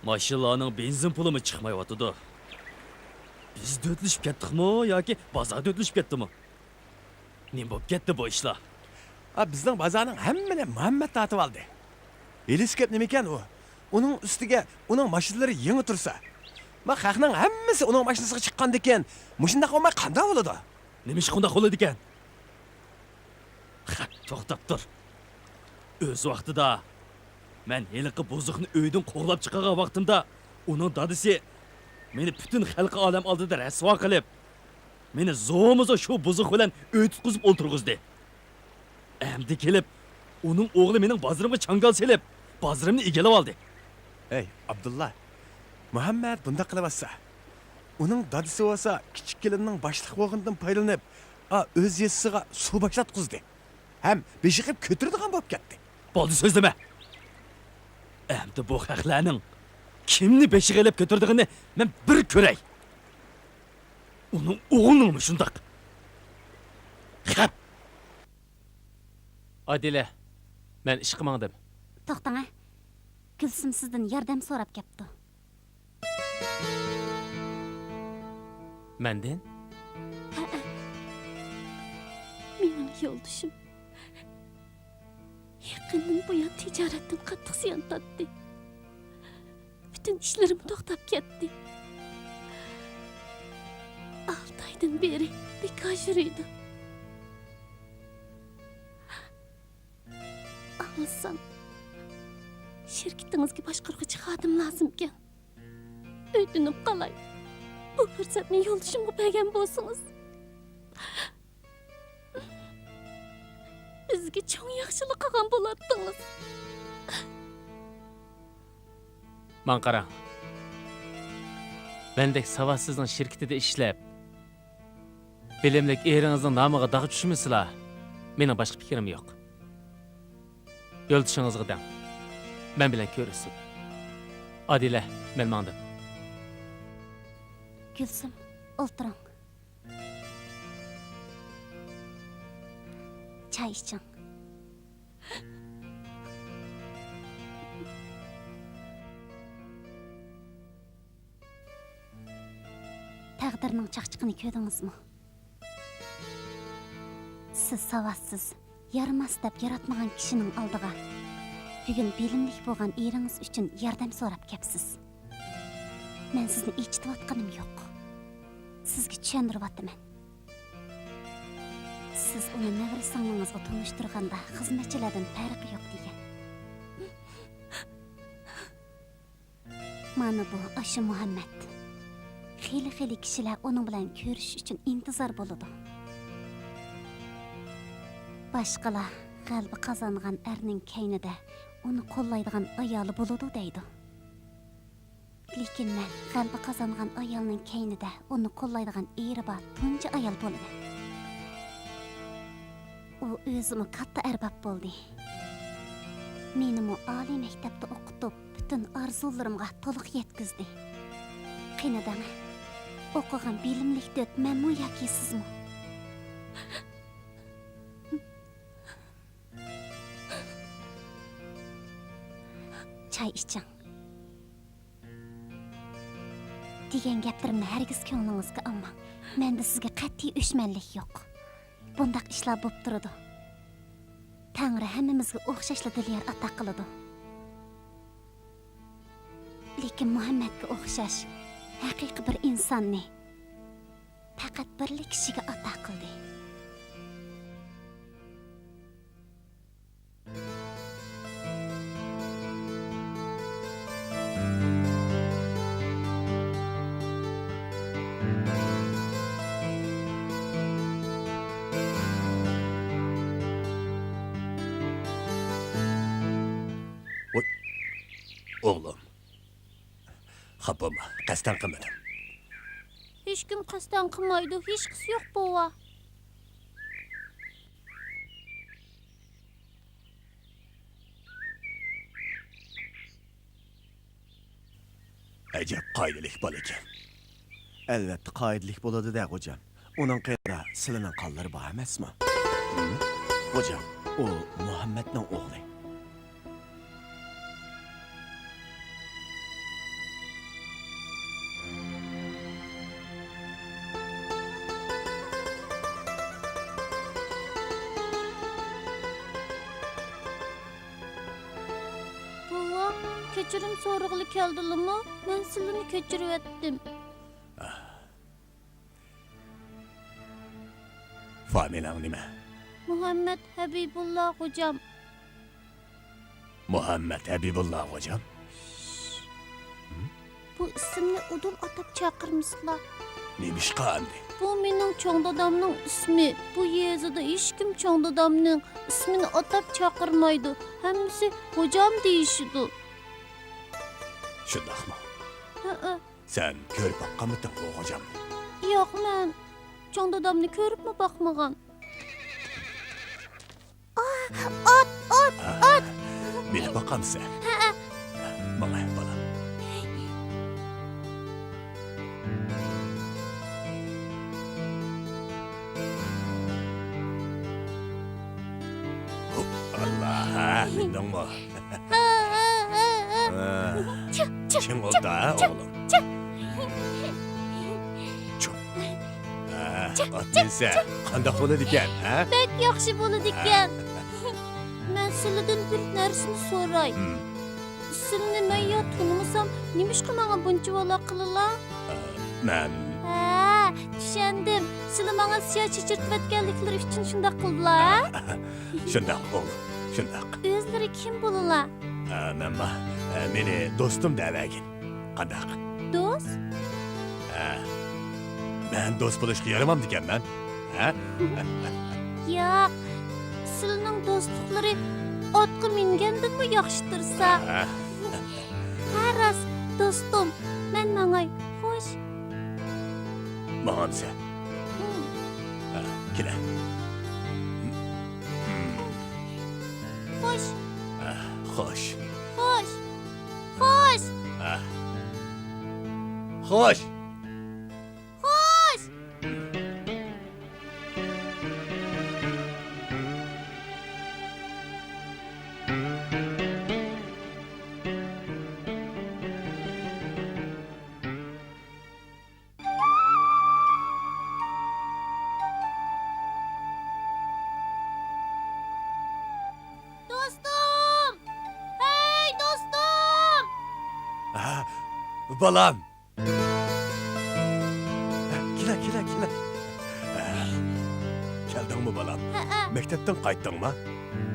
ماشىنىلارنىڭ بېنزىن پۇلىمۇ چىقمايۋاتىدۇ. بىز دۆتلىشىپ كەتتۇقمۇ ياكى بازار دۆتلىشىپ كەتتىمۇ؟ نېمە بولۇپ كەتتى بۇ ئىشلار؟ ئا، بىزنىڭ بازارنىڭ ھەممىنى مۇھەممەت تارتىۋالدى. ھېلىسى گەپ نېمىكەن ئۇ؟ ئۇنىڭ ئۈستىگە ئۇنىڭ ماشىنىلىرى يېڭى تۇرسا. ما خەقنىڭ ھەممىسى ئۇنىڭ ماشىنىسىغا چىققاندىكىن، مۇشۇنداق بولماي قانداق بولىدۇ؟ نېمىشقا ئۇنداق بولىدىكەن؟ خە، توختاپ تۇر. ئۆز ۋاقتىدا مەن ھېلىقى بۇزۇقنى ئۆيدىن قوغلاپ چىقارغان ۋاقتىمدا، ئۇنىڭ دادىسى مېنى پۈتۈن خەلقى ئالەم ئالدىدا رەسۋا قىلىپ، مېنى زورمۇزور شۇ بۇزۇق بىلەن ئۆي تۇتقۇزۇپ ئولتۇرغۇزدى. ئەمدى كېلىپ، ئۇنىڭ ئوغلى مېنىڭ بازىرىمغا چاڭگال سېلىپ، بازىرىمنى ئىگىلىۋالدى. ھەي، ئابدۇللا، مۇھەممەد بۇنداق قىلىۋاتسا، ئۇنىڭ دادىسى بولسا كىچىك كېلىننىڭ باشلىق بولغىنىدىن پايدىلىنىپ، ئا، ئۆز يېزىسىغا سۇ باشلاتقۇزدى ھەم بېشى قېپ كۆتۈرىدىغان بولۇپ كەتتى. بولدى، سۆزلىمە. ئەمدى بۇ خەقلەرنىڭ كىمنى بېشىغا ئېلىپ كۆتۈرىدىغىنىنى مەن بىر كۆرەي. ئۇنىڭ ئوغلىنىڭمۇ شۇنداق. خەپ. ئادىلە، مەن ئىشقا ماڭدىم. توختاڭ ھە. گۈلسۈم سىزدىن ياردەم سوراپ كەپتۇ. مەندىن؟ ھەئە. مېنىڭ يولدىشىم يېقىندىن بۇيان تىجارەتتىن قاتتىق زىيان تارتتى. پۈتۈن ئىشلىرىمۇ توختاپ كەتتى. ئالتە ئايدىن بېرى بىكار يۈرىدۇ. ئاڭلىسام، شىركىتىڭىزگە باشقۇرغۇچى خادىم لازىمكەن. ئۆتۈنۈپ قالاي، بۇ پۇرسەتنى يولدىشىمغا بەرگەن بولسىڭىز. بىزگە چوڭ ياخشىلىق قىلغان بولاتتىڭىز. ماڭا قاراڭ. مەندەك ساۋاتسىزنىڭ شىركىتىدە ئىشلەپ، بىلىملىك ئېرىڭىزنىڭ نامىغا داغ چۈشمىسىلا، مېنىڭ باشقا پىكرىم يوق. يولدىشىڭىزغا دەڭ، مەن بىلەن كۆرۈشسۇن. ئادىلە، مەن ماڭدىم. گۈلسۈم، ئولتۇرۇڭ. چاي ئىچىڭ. تەقدىرنىڭ چاقچىقىنى كۆردىڭىزمۇ؟ سىز ساۋاتسىز، يارىماس دەپ ياراتمىغان كىشىنىڭ ئالدىغا بۈگۈن بىلىملىك بولغان ئېرىڭىز ئۈچۈن ياردەم سوراپ كەپسىز. مەن سىزنى ئېچىتىۋاتقىنىم يوق. سىزگە چۈشەندۈرۈۋاتىمەن. سىز ئۇنى نەۋرە سىڭلىڭىزغا تونۇشتۇرغاندا خىزمەتچىلەردىن پەرقى يوق دېگەن. مانا بۇ ئاشۇ مۇھەممەد. خېلى-خېلى كىشىلەر ئۇنىڭ بىلەن كۆرۈشۈش ئۈچۈن ئىنتىزار بولىدۇ. باشقىلار غەلىبە قازانغان ئەرنىڭ كەينىدە ئۇنى قوللايدىغان ئايالى بولىدۇ دەيدۇ. لېكىن مەن غەلىبە قازانغان ئايالنىڭ كەينىدە ئۇنى قوللايدىغان ئېرى بار تۇنجى ئايال بولىمەن. ئۇ ئۆزىمۇ كاتتا ئەرباب بولدى. مېنىمۇ ئالىي مەكتەپتە ئوقۇتۇپ، پۈتۈن ئارزۇلىرىمغا تولۇق يەتكۈزدى. قېنى دەڭە، ئوقۇغان بىلىملىك دۆت مەنمۇ ياكى سىزمۇ؟ چاي ئىچىڭ. دېگەن گەپلىرىمنى ھەرگىز كۆڭلىڭىزگە ئالماڭ. مەندە سىزگە قەتئىي ئۆچمەنلىك يوق. بۇنداق ئىشلار بولۇپ تۇرىدۇ. تەڭرى ھەممىمىزگە ئوخشاشلا دىليار ئاتا قىلىدۇ. لېكىن مۇھەممەدكە ئوخشاش ھەقىقىي بىر ئىنساننى پەقەت بىرلا كىشىگە ئاتا قىلدى. ۋوي، ئوغلۇم، خاپا بولما، قەستەن قىلمىدىم. ھېچكىم قەستەن قىلمايدۇ، ھېچقىسى يوق، بوۋا. ئەجەب قائىدىلىك بالا ئىكەن. ئەلۋەتتە قائىدىلىك بولىدۇ-دە، غوجام. ئۇنىڭ قېنىدا سىلىنىڭ قانلىرى بار ئەمەسمۇ؟ ھىم؟ غوجام، ئۇ مۇھەممەدنىڭ ئوغلى. بوۋا، كەچۈرۈم سورىغىلى كەلدىلىمۇ؟ مەن سىلىنى كەچۈرۈۋەتتىم. ئاھ. فامىلەڭ نېمە؟ مۇھەممەد ھەبىبۇللا غوجام. مۇھەممەد ھەبىبۇللا غوجام؟ بۇ ئىسىمنى ئۇدۇل ئاتاپ چاقىرمىسىلا. نېمىشقا ئەمدى؟ بۇ مېنىڭ چوڭ دادامنىڭ ئىسمى. بۇ يېزىدا ھېچكىم چوڭ دادامنىڭ ئىسمىنى ئاتاپ چاقىرمايدۇ. ھەممىسى غوجام دېيىشىدۇ. شۇنداقمۇ؟ ھەئە. سەن كۆرۈپ باققانمىدىڭ بۇ غوجامنى؟ ياق، مەن چوڭ دادامنى كۆرۈپمۇ باقمىغان. ئات، ئات، ئات! مېنى باقامسەن؟ ھەئە. ماڭە، بالام. ئاللا، ھە، مىندىڭمۇ؟ ھە، ھە، ھە، ھە. ھە. چىڭ ئولتۇر، ھە، ئوغلۇم. چىپ. ھە، ئات مىنسە قانداق بولىدىكەن، ھە؟ بەك ياخشى بولىدىكەن. ھە. مەن سىلىدىن بىر نەرسىنى سوراي. ھىم. سىلىنى مەن يا تونۇمىسام، نېمىشقا ماڭا بۇنچە ۋالا قىلىلا؟ ئە، مەن. ھە، چۈشەندىم. سىلى ماڭا سىيا چېچىرتىۋەتكەنلىكلىرى ئۈچۈن شۇنداق قىلدىلا، ھە؟ شۇنداق، ئوغلۇم، شۇنداق. ئۆزلىرى كىم بولىلا؟ ئە، مەنما، ئە، مېنى دوستۇم دەۋەرگىن. قانداق؟ دوست؟ ھە. مەن دوست بولۇشقا يارىمامدىكەنمەن؟ ھە؟ ياق. سىلىنىڭ دوستلۇقلىرى ئاتقا مىنگەندىنمۇ ياخشى تۇرسا. ھە. ھە، راست، دوستۇم. مەن ماڭاي. خوش. ماڭامسەن؟ ھىم. ھە، كېلە. خوش. ھە، خوش. خوش. خوش. ھە. خوش. خوش. دوستۇم! ھەي، دوستۇم! ھە، بالام! كېلە، كېلە، كېلە. كەلدىڭمۇ، بالام؟ ھەئە. مەكتەپتىن قايتتىڭمۇ؟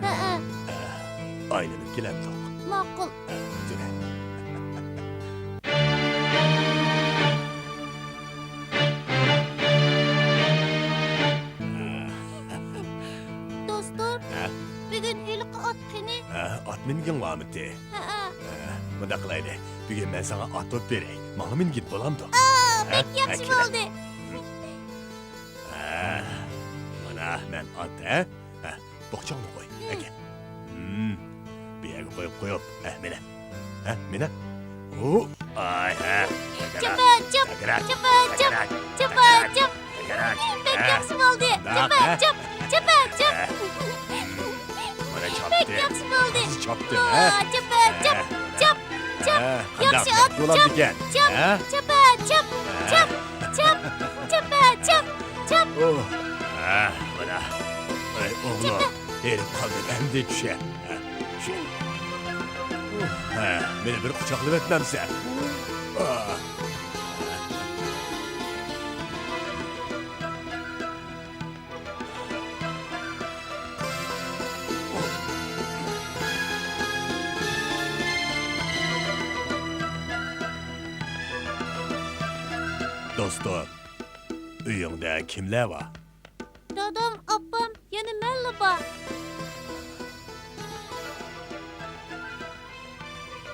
ھەئە. ئايلىنىپ كېلەمدۇق؟ ماقۇل. جۈرە. دوستۇم، ھە؟ بۈگۈن ھېلىقى ئات قېنى؟ ھە، ئات مىنگىڭ بارمىتى؟ ھەئە. ھە، مۇنداق قىلايلى، بۈگۈن مەن ساڭا ئات بوپ بېرەي، ماڭا مىنگىن بولامدۇ؟ ئا، ھە؟ بەك ياخشى بولدى. ھە، مانا مەن ئات، ھە؟ ھە، بوخچاڭنى قوي، ھىم. ئەكەل. ھىم، بۇ يەرگە قويۇپ، قويۇپ، ھە، مېنە. ھە، مېنە. ھۇ، ئاي، ھە. چاپا، چاپ، چاپا، چاپ، چاپا، چاپ. بەك ياخشى بولدى. چاپا، چاپ، چاپا، چاپ. مانا چاپتى. بەك ياخشى بولدى. چاپتى، ھە؟ ۋا، چاپا، چاپ، چاپ، چاپ. ھە، ياخشى ئات، چاپ، چاپ، چاپا، چاپ، چاپ، چاپ، چاپا، چاپ، چاپ. ھە، مانا. ئەي، ئوغلۇم، ھېرىپ قالدىم، ئەمدى چۈشە. ھە، مېنى بىر قۇچاقلىۋەتمەمسەن؟ دوستۇم، ئۆيۈڭدە كىملەر بار؟ دادام، ئاپام، يەنە مەنلا بار.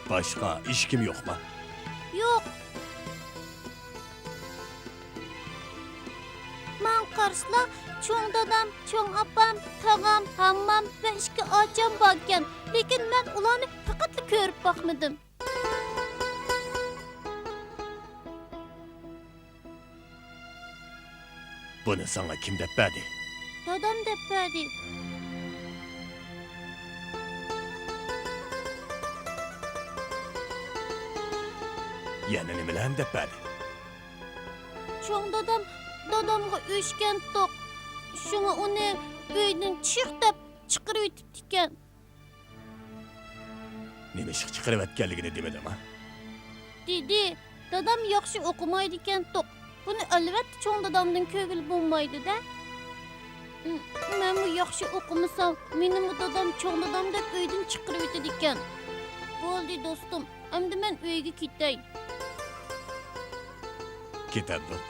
باشقا ھېچكىم يوقما؟ يوق. ماڭا قارىسىلا، چوڭ دادام، چوڭ ئاپام، تاغام، ھاممام ۋە ئىككى ئاچام باركەن. لېكىن مەن ئۇلارنى پەقەتلا كۆرۈپ باقمىدىم. بۇنى ساڭا كىم دەپ بەردى؟ دادام دەپ بەردى. يەنە نېمىلەرنى دەپ بەردى؟ چوڭ دادام دادامغا ئۆچكەنتۇق. شۇڭا ئۇنى ئۆيدىن چىق دەپ چىقىرىۋېتىپتىكەن. نېمىشقا چىقىرىۋەتكەنلىكىنى دېمىدىما؟ دېدى، دادام ياخشى ئوقۇمايدىكەنتۇق. بۇنى ئەلۋەتتە چوڭ دادامدىن كۆرگىلى بولمايدۇ-دە. مەنمۇ ياخشى ئوقۇمىسام، مېنىمۇ دادام، چوڭ دادام دەپ ئۆيدىن چىقىرىۋېتىدىكەن. بولدى، دوستۇم، ئەمدى مەن ئۆيگە كېتەي. كېتەمدۇق؟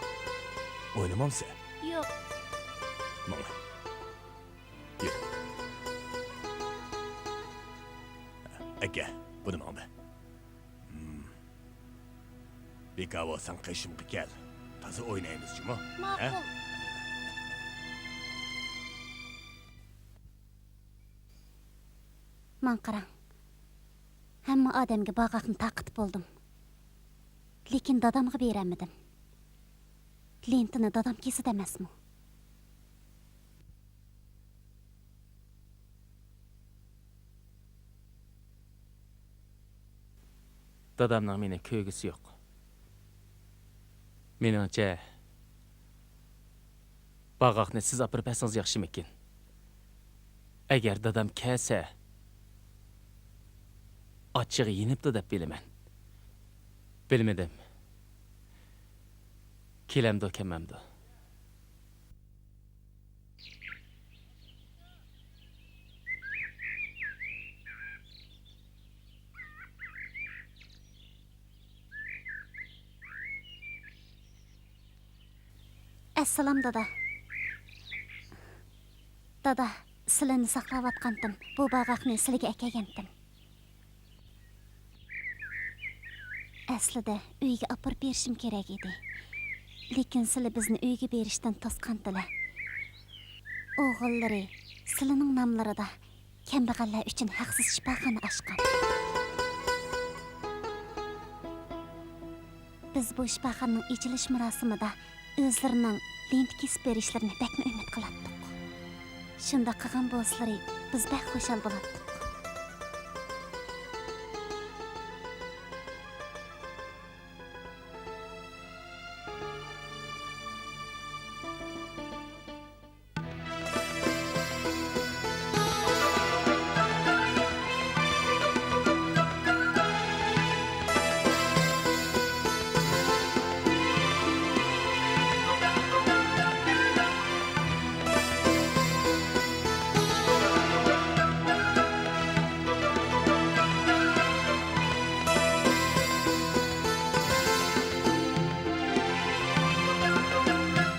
ئوينىمامسەن؟ ياق. ماڭا. يۈر. ئەكە، بۇنى ماڭا بەر. ھىم. بىكار بولساڭ قېشىمغا كەل. تازا ئوينايمىز جۇمۇ. ھە؟ ماقۇل. ماڭا قاراڭ. ھەممە ئادەمگە باغاقنى تارقىتىپ بولدۇم. لېكىن دادامغا بېرەلمىدىم. لېنتىنى دادام كېسىدۇ ئەمەسمۇ؟ دادامنىڭ مېنى كۆرگۈسى يوق. مېنىڭچە، باغاقنى سىز ئاپىرىپ بەرسىڭىز ياخشىمىكىن؟ ئەگەر دادام كەلسە، ئاچچىقى يېنىپتۇ دەپ بىلىمەن. بىلمىدىم. كېلەمدۇ، كەلمەمدۇ؟ ئەسسالام، دادا. دادا، سىلىنى ساقلاۋاتقانتىم، بۇ باغاقنى سىلىگە ئەكەلگەنتىم. ئەسلىدە ئۆيگە ئاپىرىپ بېرىشىم كېرەك ئىدى. لېكىن سىلى بىزنى ئۆيگە بېرىشتىن توسقانتىلە. ئوغۇللىرى سىلىنىڭ ناملىرىدا كەمبەغەللەر ئۈچۈن ھەقسىز شىپاخانا ئاچقان. بىز بۇ شىپاخانىنىڭ ئېچىلىش مۇراسىمىدا ئۆزلىرىنىڭ لېنتە كېسىپ بېرىشلىرىنى بەكمۇ ئۈمىد قىلاتتۇق. شۇنداق قىلغان بولسىلىرى، بىز بەك خۇشال بولاتتۇق.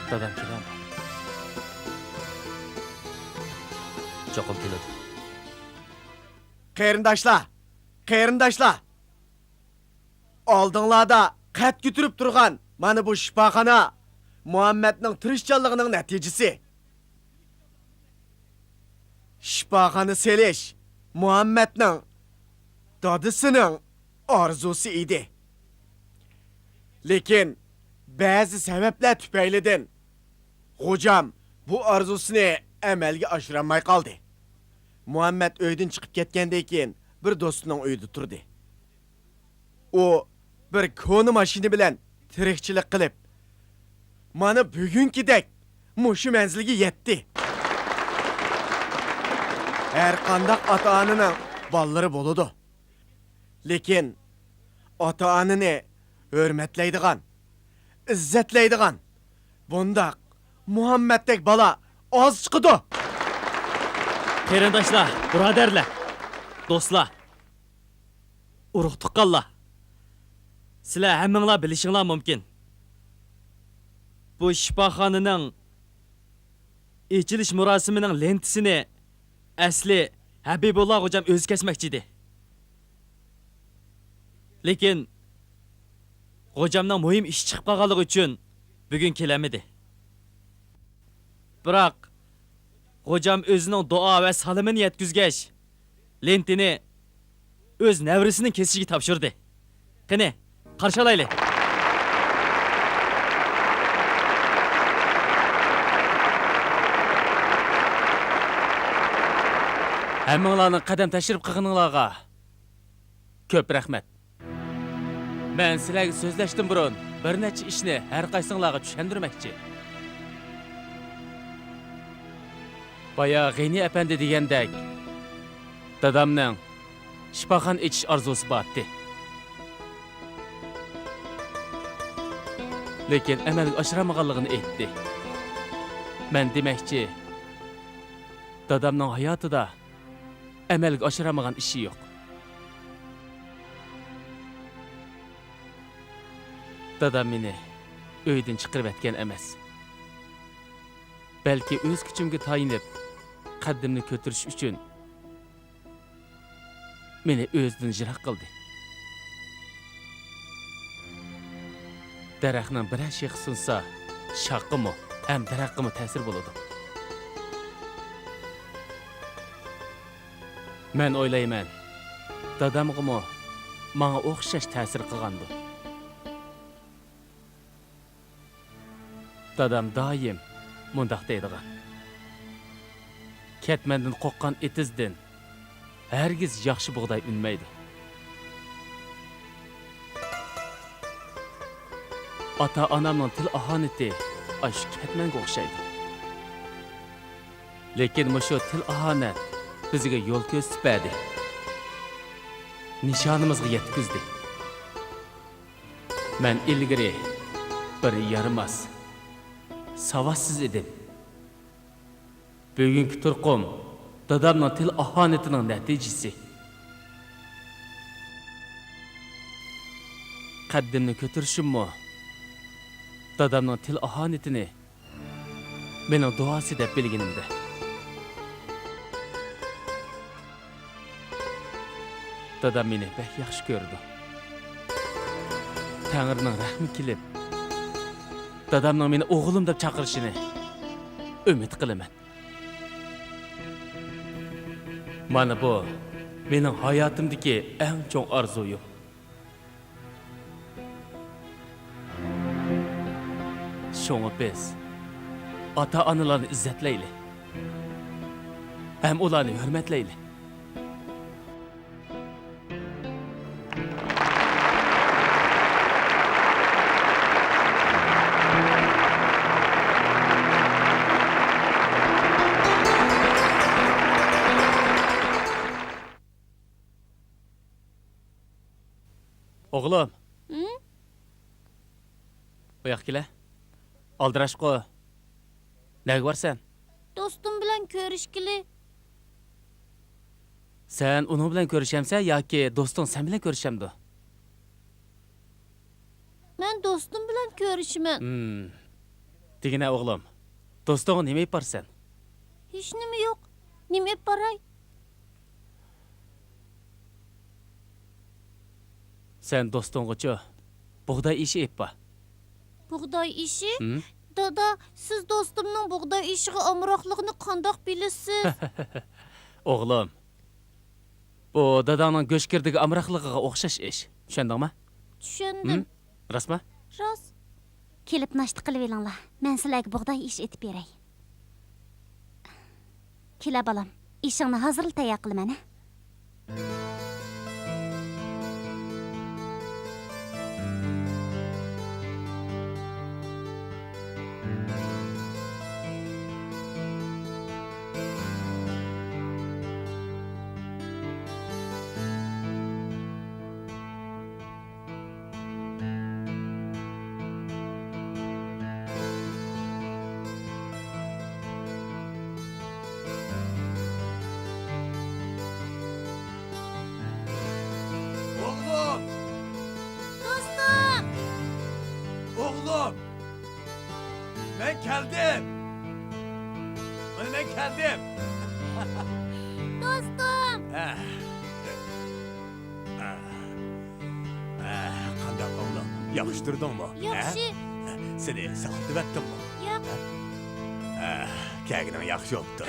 دادام كېلەمدۇ؟ چوقۇم كېلىدۇ. قېرىنداشلار! قېرىنداشلار! ئالدىڭلاردا قەد كۆتۈرۈپ تۇرغان مانا بۇ شىپاخانا مۇھەممەدنىڭ تىرىشچانلىقىنىڭ نەتىجىسى. شىپاخانا سېلىش مۇھەممەدنىڭ دادىسىنىڭ ئارزۇسى ئىدى. لېكىن بەزى سەۋەبلەر تۈپەيلىدىن خوجام بۇ ئارزۇسىنى ئەمەلگە ئاشۇرالماي قالدى. مۇھەممەد ئۆيدىن چىقىپ كەتكەندىن كېيىن بىر دوستىنىڭ ئۆيىدە تۇردى. ئۇ بىر كونا ماشىنا بىلەن تىرىكچىلىك قىلىپ، مانا بۈگۈنكىدەك مۇشۇ مەنزىلگە يەتتى. ھەر قانداق ئاتا-ئانىنىڭ بالىلىرى بولىدۇ. لېكىن ئاتا-ئانىنى ھۆرمەتلەيدىغان، ئىززەتلەيدىغان بۇنداق مۇھەممەتتەك بالا ئاز چىقىدۇ. قېرىنداشلار، بۇرادەرلەر، دوستلار، ئۇرۇق-تۇغقانلار، سىلەر ھەممىڭلار بىلىشىڭلار مۇمكىن، بۇ شىپاخانىنىڭ ئېچىلىش مۇراسىمىنىڭ لېنتىسىنى ئەسلى ھەبىبۇللا غوجام ئۆزى كەسمەكچى ئىدى. لېكىن غوجامنىڭ مۇھىم ئىشى چىقىپ قالغانلىقى ئۈچۈن بۈگۈن كېلەلمىدى. بىراق، غوجام ئۆزىنىڭ دۇئا ۋە سالىمىنى يەتكۈزگەچ، لېنتىنى ئۆز نەۋرىسىنىڭ كېسىشىگە تاپشۇردى. قېنى، قارشى ئالايلى! ھەممىڭلارنىڭ قەدەم تەشرىپ قىلغىنىڭلارغا كۆپ رەھمەت. مەن سىلەرگە سۆزلەشتىن بۇرۇن بىر نەچچە ئىشنى ھەر قايسىڭلارغا چۈشەندۈرمەكچى. بايا غېنى ئەپەندى دېگەندەك، دادامنىڭ شىپاخانا ئېچىش ئارزۇسى بارتتى. لېكىن ئەمەلگە ئاشۇرالمىغانلىقىنى ئېيتتى. مەن دېمەكچى، دادامنىڭ ھاياتىدا ئەمەلگە ئاشۇرالمىغان ئىشى يوق. دادام مېنى ئۆيدىن چىقىرىۋەتكەن ئەمەس. بەلكى ئۆز كۈچۈمگە تايىنىپ، قەددىمنى كۆتۈرۈش ئۈچۈن مېنى ئۆزىدىن يىراق قىلدى. دەرەخنىڭ بىرەر شېخى سۇنسا، شاخقىمۇ ھەم دەرەخكىمۇ تەسىر بولىدۇ. مەن ئويلايمەن، دادامغىمۇ ماڭا ئوخشاش تەسىر قىلغاندۇ. دادام دائىم مۇنداق دەيدىغان: «كەتمەندىن قوققان ئېتىزدىن ھەرگىز ياخشى بۇغداي ئۈنمەيدۇ.» ئاتا-ئانامنىڭ تىل-ئاھانىتى ئاشۇ كەتمەنگە ئوخشايدۇ. لېكىن مۇشۇ تىل-ئاھانەت بىزگە يول كۆرسىتىپ بەردى. نىشانىمىزغا يەتكۈزدى. مەن ئىلگىرى بىر يارىماس، ساۋاتسىز ئىدىم. بۈگۈنكى تۇرقۇم دادامنىڭ تىل-ئاھانىتىنىڭ نەتىجىسى. قەددىمنى كۆتۈرۈشۈممۇ دادامنىڭ تىل-ئاھانىتىنى مېنىڭ دۇئاسى دەپ بىلگىنىمدە. دادام مېنى بەك ياخشى كۆرىدۇ. تەڭرىنىڭ رەھمى كېلىپ، دادامنىڭ مېنى ئوغلۇم دەپ چاقىرىشىنى ئۈمىد قىلىمەن. مانا بۇ مېنىڭ ھاياتىمدىكى ئەڭ چوڭ ئارزۇيۇم. شۇڭا بىز ئاتا-ئانىلارنى ئىززەتلەيلى ھەم ئۇلارنى ھۆرمەتلەيلى. ئوغلۇم. ھىم؟ بۇ ياققا كېلە. ئالدىراشقۇ. نەگە بارسەن؟ دوستۇم بىلەن كۆرۈشكىلى. سەن ئۇنىڭ بىلەن كۆرۈشەمسەن ياكى دوستۇڭ سەن بىلەن كۆرۈشەمدۇ؟ مەن دوستۇم بىلەن كۆرۈشىمەن. ھىم. دېگىنە ئوغلۇم، دوستۇڭغا نېمە ئېلىپ بارىسەن؟ ھېچنېمە يوق. نېمە ئېلىپ باراي؟ سەن دوستۇڭغىچۇ بۇغداي ئېشى ئېلىپ بار. بۇغداي ئېشى؟ ھىم؟ دادا، سىز دوستۇمنىڭ بۇغداي ئېشىغا ئامراقلىقىنى قانداق بىلىسىز؟ ئوغلۇم، بۇ داداڭنىڭ گۆشگىردىگە ئامراقلىقىغا ئوخشاش ئىش. چۈشەندىڭما؟ چۈشەندىم. ھىم؟ راستما؟ راست. كېلىپ ناشتا قىلىۋېلىڭلار. مەن سىلەرگە بۇغداي ئېشى ئېتىپ بېرەي. كېلە بالام، ئېشىڭنى ھازىرلا تەييار قىلىمەن، ھە؟ ئوغلۇم! دوستۇم! ئوغلۇم! مەن كەلدىم! مانا مەن كەلدىم! دوستۇم! ھە. ئە، قانداق ئوغلۇم؟ ياخشى تۇردۇڭمۇ؟ ياخشى. ھە؟ سېنى ساقلىتىۋەتتىممۇ؟ ياق. ھە؟ ئە، كەلگىنىڭ ياخشى بوپتۇ.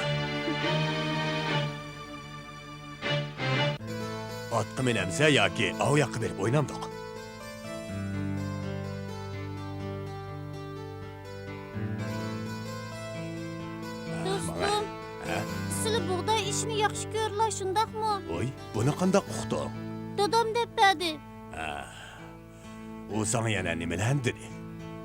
ئاتقا مىنەمسە ياكى ئاۋۇ ياققا بېرىپ ئوينامدۇق؟ دوستۇم، ھە؟ سىلى بۇغداي ئېشىنى ياخشى كۆرىلا، شۇنداقمۇ؟ ۋوي، بۇنى قانداق ئۇقتۇڭ؟ دادام دەپ بەردى. ھە. ئۇ ساڭا يەنە نېمىلەرنى دېدى؟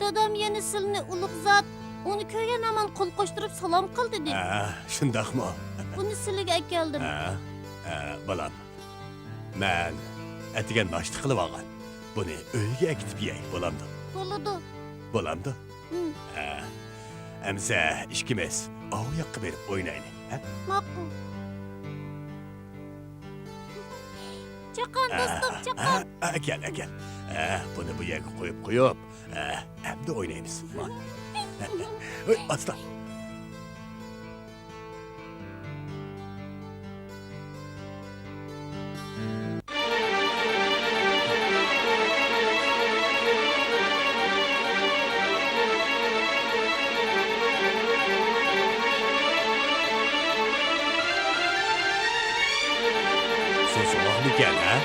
دادام يەنە سىلىنى ئۇلۇغ زات، ئۇنى كۆرگەن ھامان قول قوشتۇرۇپ سالام قىل دېدى. ھە، شۇنداقمۇ؟ بۇنى سىلىگە ئەكەلدىم. ھە، ھە، بالام. مەن ئەتىگەن ناشتا قىلىۋالغان. بۇنى ئۆيگە ئەكېتىپ يەي، بولامدۇ؟ بولىدۇ. بولامدۇ؟ ھىم. ھە. ئەمسە ئىككىمىز ئاۋۇ ياققا بېرىپ ئوينايلى. ھە؟ ماقۇل. چاقان، ئە، دوستۇم، ئە، چاقان. ئە، ئەكەل، ئەكەل. ئە، بۇنى بۇ يەرگە قويۇپ قويۇپ، ئە، ئەمدى ئوينايمىز. ھوي، ئاستا. سۇ سوغۇقمىكەن، ھە؟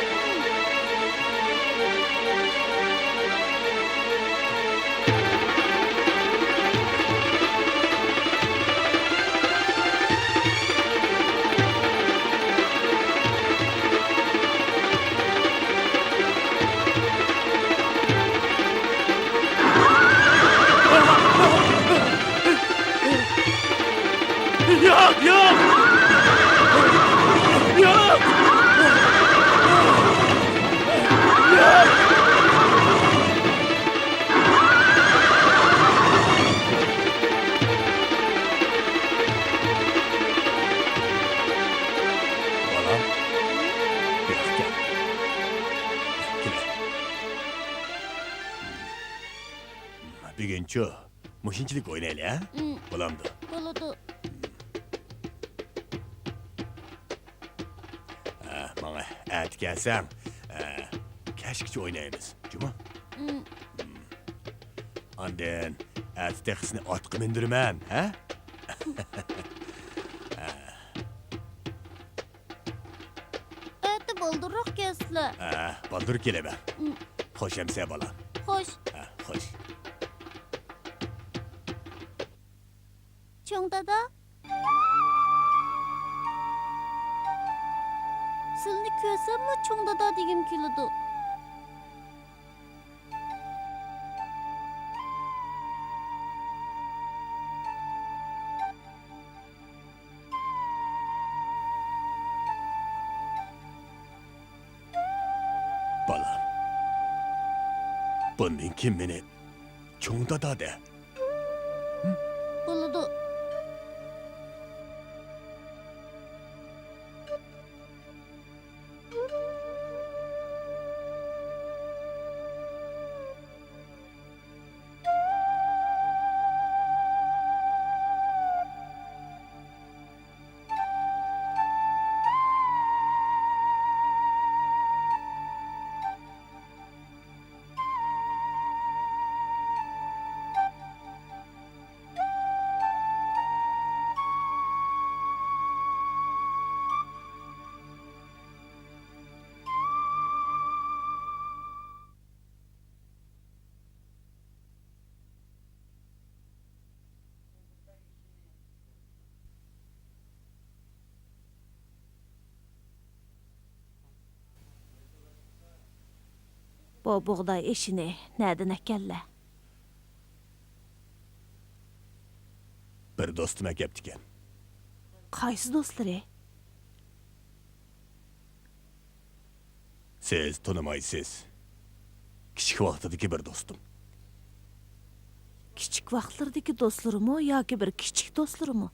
ياق، ياق! ياق! ياق! بالام، بۇياققا كەل. كېلە. بۈگۈنچۇ مۇشۇنچىلىك ئوينايلى، ھە؟ ئىم. بولامدۇ؟ بولىدۇ. ھە، ماڭا ئەتە كەلسەڭ، ھە، كەچكىچە ئوينايمىز، جۇمۇ؟ ئىم. ئاندىن ئەتە تېخى سېنى ئاتقا مىندۈرىمەن، ھە؟ ئەتە بالدۇرراق كەلسىلە. ھە، بالدۇر كېلىمەن. ئىم. خوش ئەمىسە، بالام. خوش. ھە، خوش. چوڭ دادا. سىلىنى كۆرسەممۇ چوڭ دادا دېگۈم كېلىدۇ. بالام، بۇندىن كېيىن مېنى چوڭ دادا دە. بولىدۇ. بۇ بۇغداي ئېشىنى نەدىن ئەكەللە؟ بىر دوستۇم ئەكەپتىكەن. قايسى دوستلىرى؟ سىز تونۇمايسىز. كىچىك ۋاقتىدىكى بىر دوستۇم. كىچىك ۋاقىتلىرىدىكى دوستلىرىمۇ ياكى بىر كىچىك دوستلىرىمۇ؟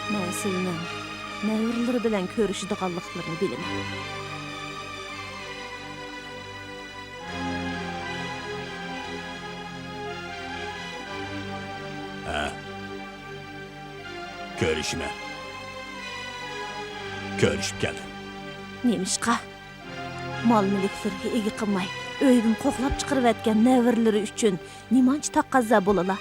مەن سىلىنىڭ نەۋرىلىرى بىلەن كۆرۈشىدىغانلىقلىرىنى بىلىمەن. ھە. كۆرۈشىمەن. كۆرۈشۈپ كەلدىم. نېمىشقا؟ مال-مۈلۈكلىرىگە ئىگە قىلماي، ئۆيدىن قوغلاپ چىقىرىۋەتكەن نەۋرىلىرى ئۈچۈن نېمانچە تەقەززا بولىلا؟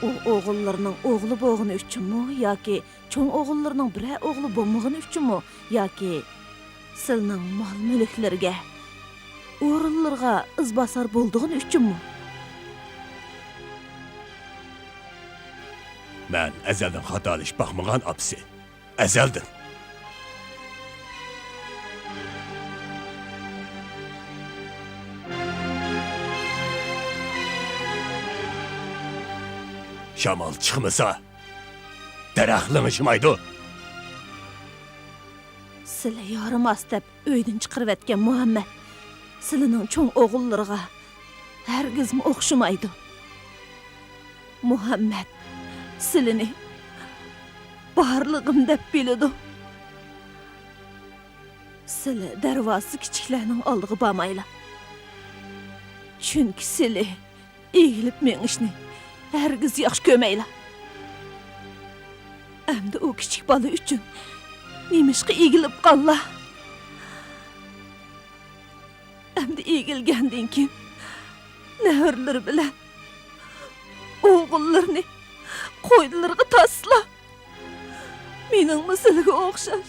ئۇ ئوغۇللىرىنىڭ ئوغلى بولغىنى ئۈچۈنمۇ ياكى چوڭ ئوغۇللىرىنىڭ بىرەر ئوغلى بولمىغىنى ئۈچۈنمۇ ياكى سىلىنىڭ مال-مۈلۈكلىرىگە، ئورۇنلىرىغا ئىزباسار بولىدىغىنى ئۈچۈنمۇ؟ مەن ئەزەلدىن خاتالىشىپ باقمىغان، ئاپىسى. ئەزەلدىن. شامال چىقمىسا، دەرەخ لىڭشىمايدۇ. سىلى يارىماس دەپ ئۆيدىن چىقىرىۋەتكەن مۇھەممەد سىلىنىڭ چوڭ ئوغۇللىرىغا ھەرگىزمۇ ئوخشىمايدۇ. مۇھەممەد سىلىنى بارلىقىم دەپ بىلىدۇ. سىلى دەرۋازىسى كىچىكلەرنىڭ ئالدىغا بارمايلا. چۈنكى سىلى ئېگىلىپ مېڭىشنى ھەرگىز ياخشى كۆرمەيلا. ئەمدى ئۇ كىچىك بالا ئۈچۈن نېمىشقا ئېگىلىپ قاللا؟ ئەمدى ئېگىلگەندىن كېيىن نەۋرىلىرى بىلەن ئوغۇللىرىنى قوينىلىرىغا تارتسىلا، مېنىڭمۇ سىلىگە ئوخشاش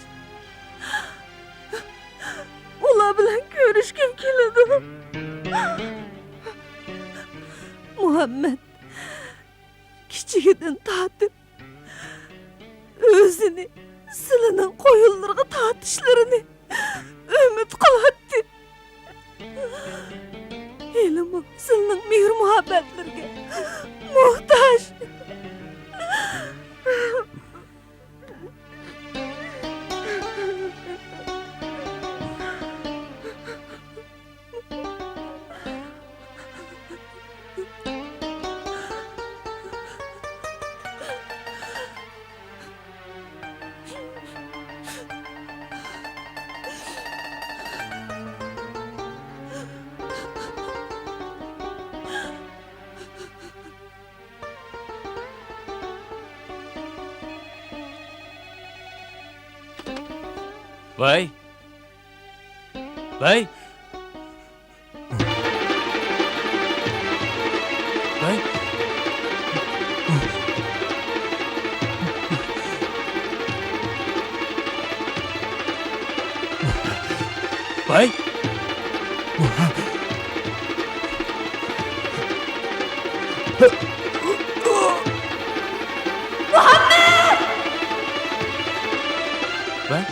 ئۇلار بىلەن كۆرۈشكۈم كېلىدۇ. مۇھەممەد كىچىكىدىن تارتىپ ئۆزىنى سىلىنىڭ قويۇنلىرىغا تارتىشلىرىنى ئۈمىد قىلاتتى. ھېلىمۇ سىلىنىڭ مېھىر-مۇھەببەتلىرىگە موھتاج. ۋاي! ۋاي! ۋاي! ۋاي! ۋاي!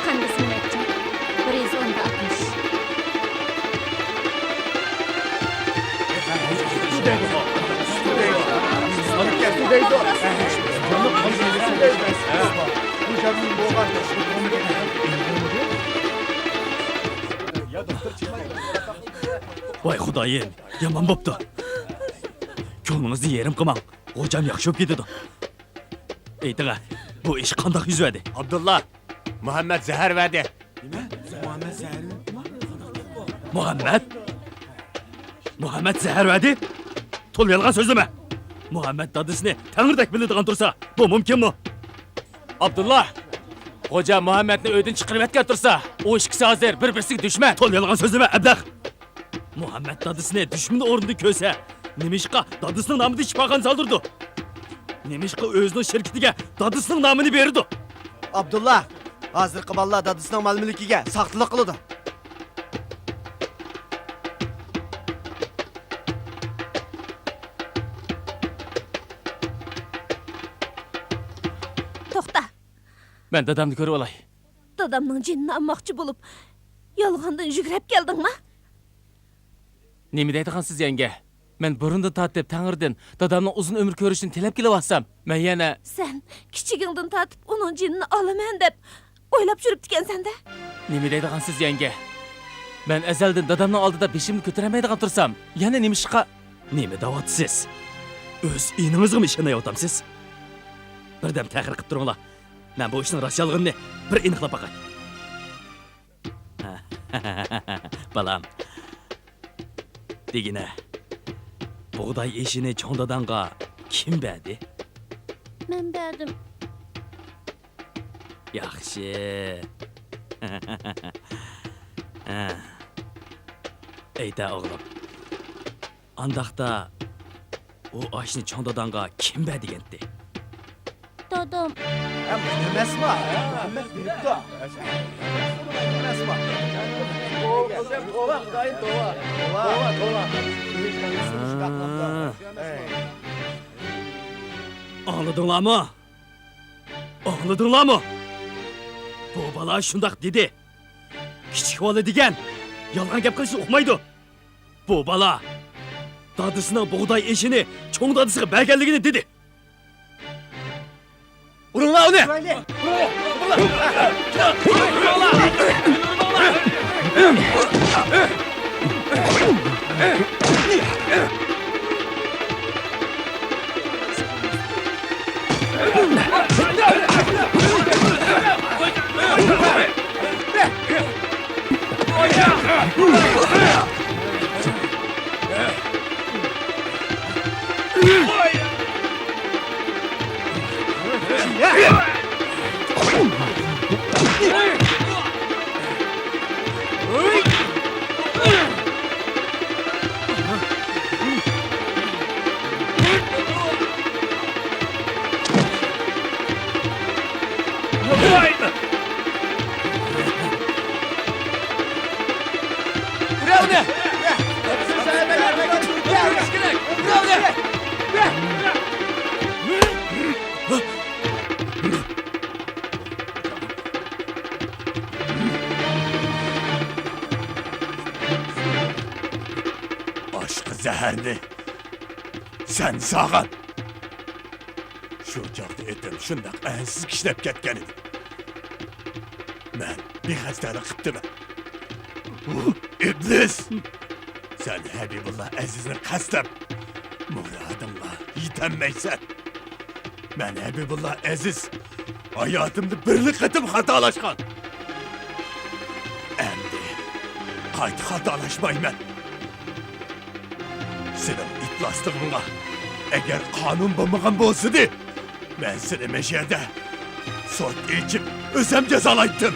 قان بېسىمى نەچچە؟ بىر يۈز ئون بىر ئاتمىش. ۋاي خۇدايىم، يامان بوپتۇ. كۆڭلىڭىزنى يېرىم قىلماڭ، غوجام ياخشى بولۇپ كېتىدۇ. ئېيتىڭە، بۇ ئىش قانداق يۈز بەردى؟ ئابدۇللا، مۇھەممەد زەھەر بەردى. نېمە؟ مۇھەممەد زەھەر؟ مۇھەممەد؟ مۇھەممەد زەھەر بەردى؟ تولا يالغان سۆزلىمە! مۇھەممەد دادىسىنى تەڭرىدەك بىلىدىغان تۇرسا، بۇ مۇمكىنمۇ؟ ئابدۇللا! خوجا مۇھەممەدنى ئۆيدىن چىقىرىۋەتكەن تۇرسا، ئۇ ئىككىسى ھازىر بىر-بىرسىگە دۈشمەن. تولا يالغان سۆزلىمە، ئەبلەخ! مۇھەممەد دادىسىنى دۈشمىنى ئورنىدا كۆرسە، نېمىشقا دادىسىنىڭ نامىدا شىپاخانا سالدۇرىدۇ؟ نېمىشقا ئۆزىنىڭ شىركىتىگە دادىسىنىڭ نامىنى بېرىدۇ؟ ئابدۇللا، ھازىرقى بالىلار دادىسىنىڭ مال-مۈلكىگە ساختىلىق قىلىدۇ. توختا! مەن دادامنى كۆرۈۋالاي. دادامنىڭ جېنىنى ئالماقچى بولۇپ، يالغاندىن يۈگرەپ كەلدىڭما؟ نېمە دەيدىغانسىز، يەڭگە؟ مەن بۇرۇندىن تارتىپ تەڭرىدىن دادامنىڭ ئۇزۇن ئۆمۈر كۆرۈشىنى تىلەپ كېلىۋاتسام، مەن يەنە... سەن كىچىكىڭدىن تارتىپ ئۇنىڭ جېنىنى ئالىمەن دەپ ئويلاپ يۈرۈپتىكەنسەن-دە. نېمە دەيدىغانسىز، يەڭگە؟ مەن ئەزەلدىن دادامنىڭ ئالدىدا بېشىمنى كۆتۈرەلمەيدىغان تۇرسام، يەنە نېمىشقا؟ نېمە دەۋاتىسىز؟ ئۆز ئىنىڭىزغىمۇ ئىشەنمەيۋاتامسىز؟ بىردەم تەخىر قىپ تۇرۇڭلار. مەن بۇ ئىشنىڭ راست-يالغىنىنى بىر ئېنىقلاپ باقاي. بالام، دېگىنە، بۇغداي ئېشىنى چوڭ داداڭغا كىم بەردى؟ مەن بەردىم. ياخشى. ئېيتە، ئوغلۇم. ئانداقتا، ئۇ ئاشنى چوڭ داداڭغا كىم بەر دېگەنتى؟ دادام. ھە، مەن ئەمەسما؟ ھە، مۇھەممەد بېرىپتۇ. مەن ئەمەسما؟ ئاڭلىدىڭلارمۇ؟ ئاڭلىدىڭلارمۇ؟ بۇ بالا شۇنداق دېدى. كىچىك بالا دېگەن يالغان گەپ قىلىشنى ئۇقمايدۇ. بۇ بالا دادىسىنىڭ بۇغداي ئېشىنى چوڭ دادىسىغا بەرگەنلىكىنى دېدى. ئۇرۇڭلار ئۇنى! باشقا زەھەرنى سەن سالغان. شۇ چاغدا ئېتىم شۇنداق ئەنسىز كىشنەپ كەتكەن ئىدى. مەن بىخەستەلىك قىپتىمەن. ئۇ ئىبلىس! سەن ھەبىبۇللا ئەزىزنى قەستلەپ، مۇرادىڭغا يېتەلمەيسەن. مەن ھەبىبۇللا ئەزىز ھاياتىمدا بىرلا قېتىم خاتالاشقان. ئەمدى قايتا خاتالاشمايمەن. سېنىڭ ئىپلاسلىقىڭغا ئەگەر قانۇن بولمىغان بولسىدى، مەن سېنى مەشەدە سوت ئېچىپ ئۆزۈم جازالايتتىم.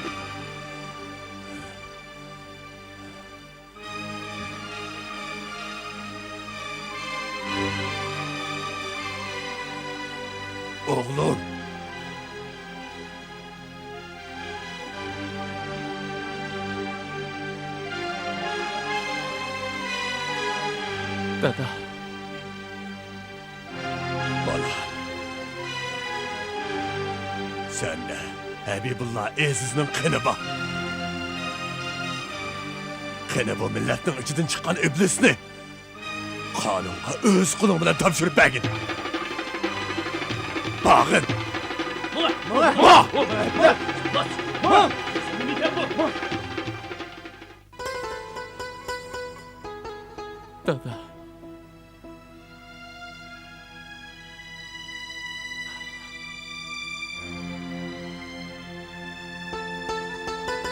ئوغلۇم. دادا. بالا، سەندە ھەبىبۇللا ئەزىزنىڭ قېنى بار. قېنى بۇ مىللەتنىڭ ئىچىدىن چىققان ئىبلىسنى قانۇنغا ئۆز قولۇڭ بىلەن تاپشۇرۇپ بەرگىن. بارغىن. دادا.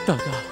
دادا.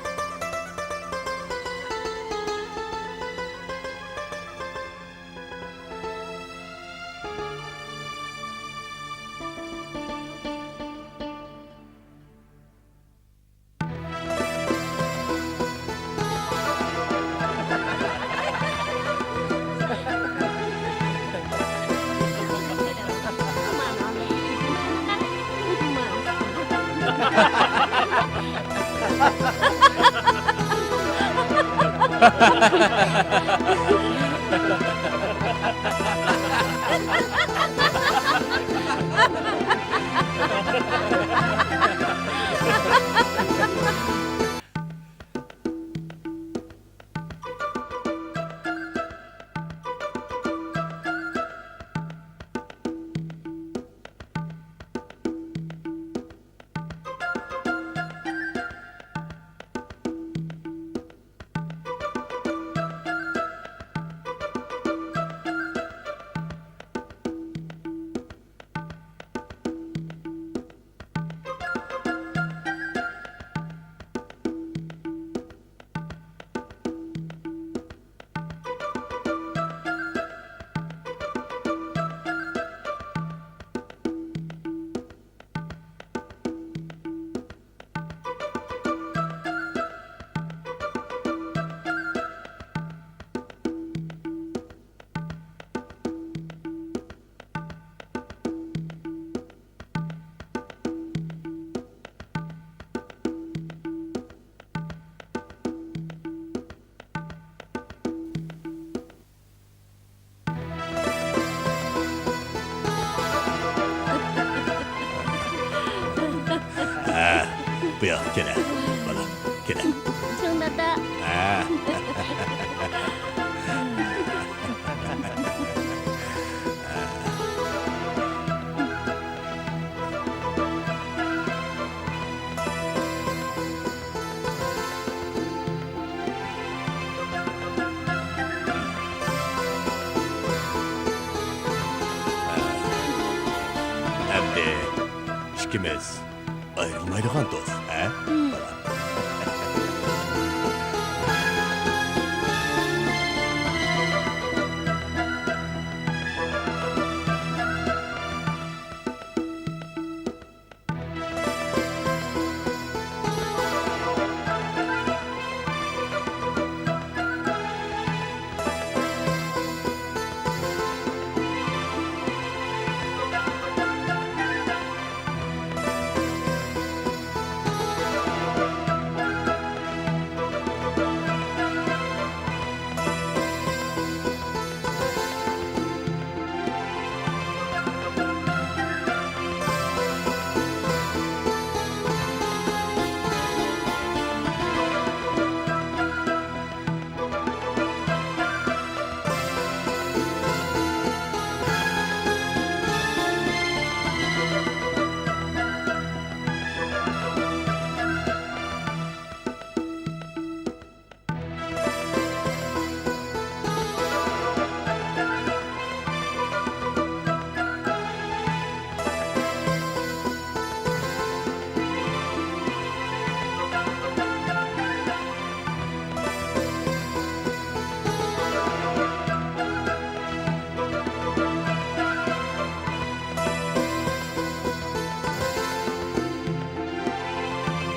بۇ ياققا كېلە، بالام، كېلە. چوڭ دادا. ھە. ئەمدى ئىككىمىز ئايرىلمايدىغان دوست، ھە؟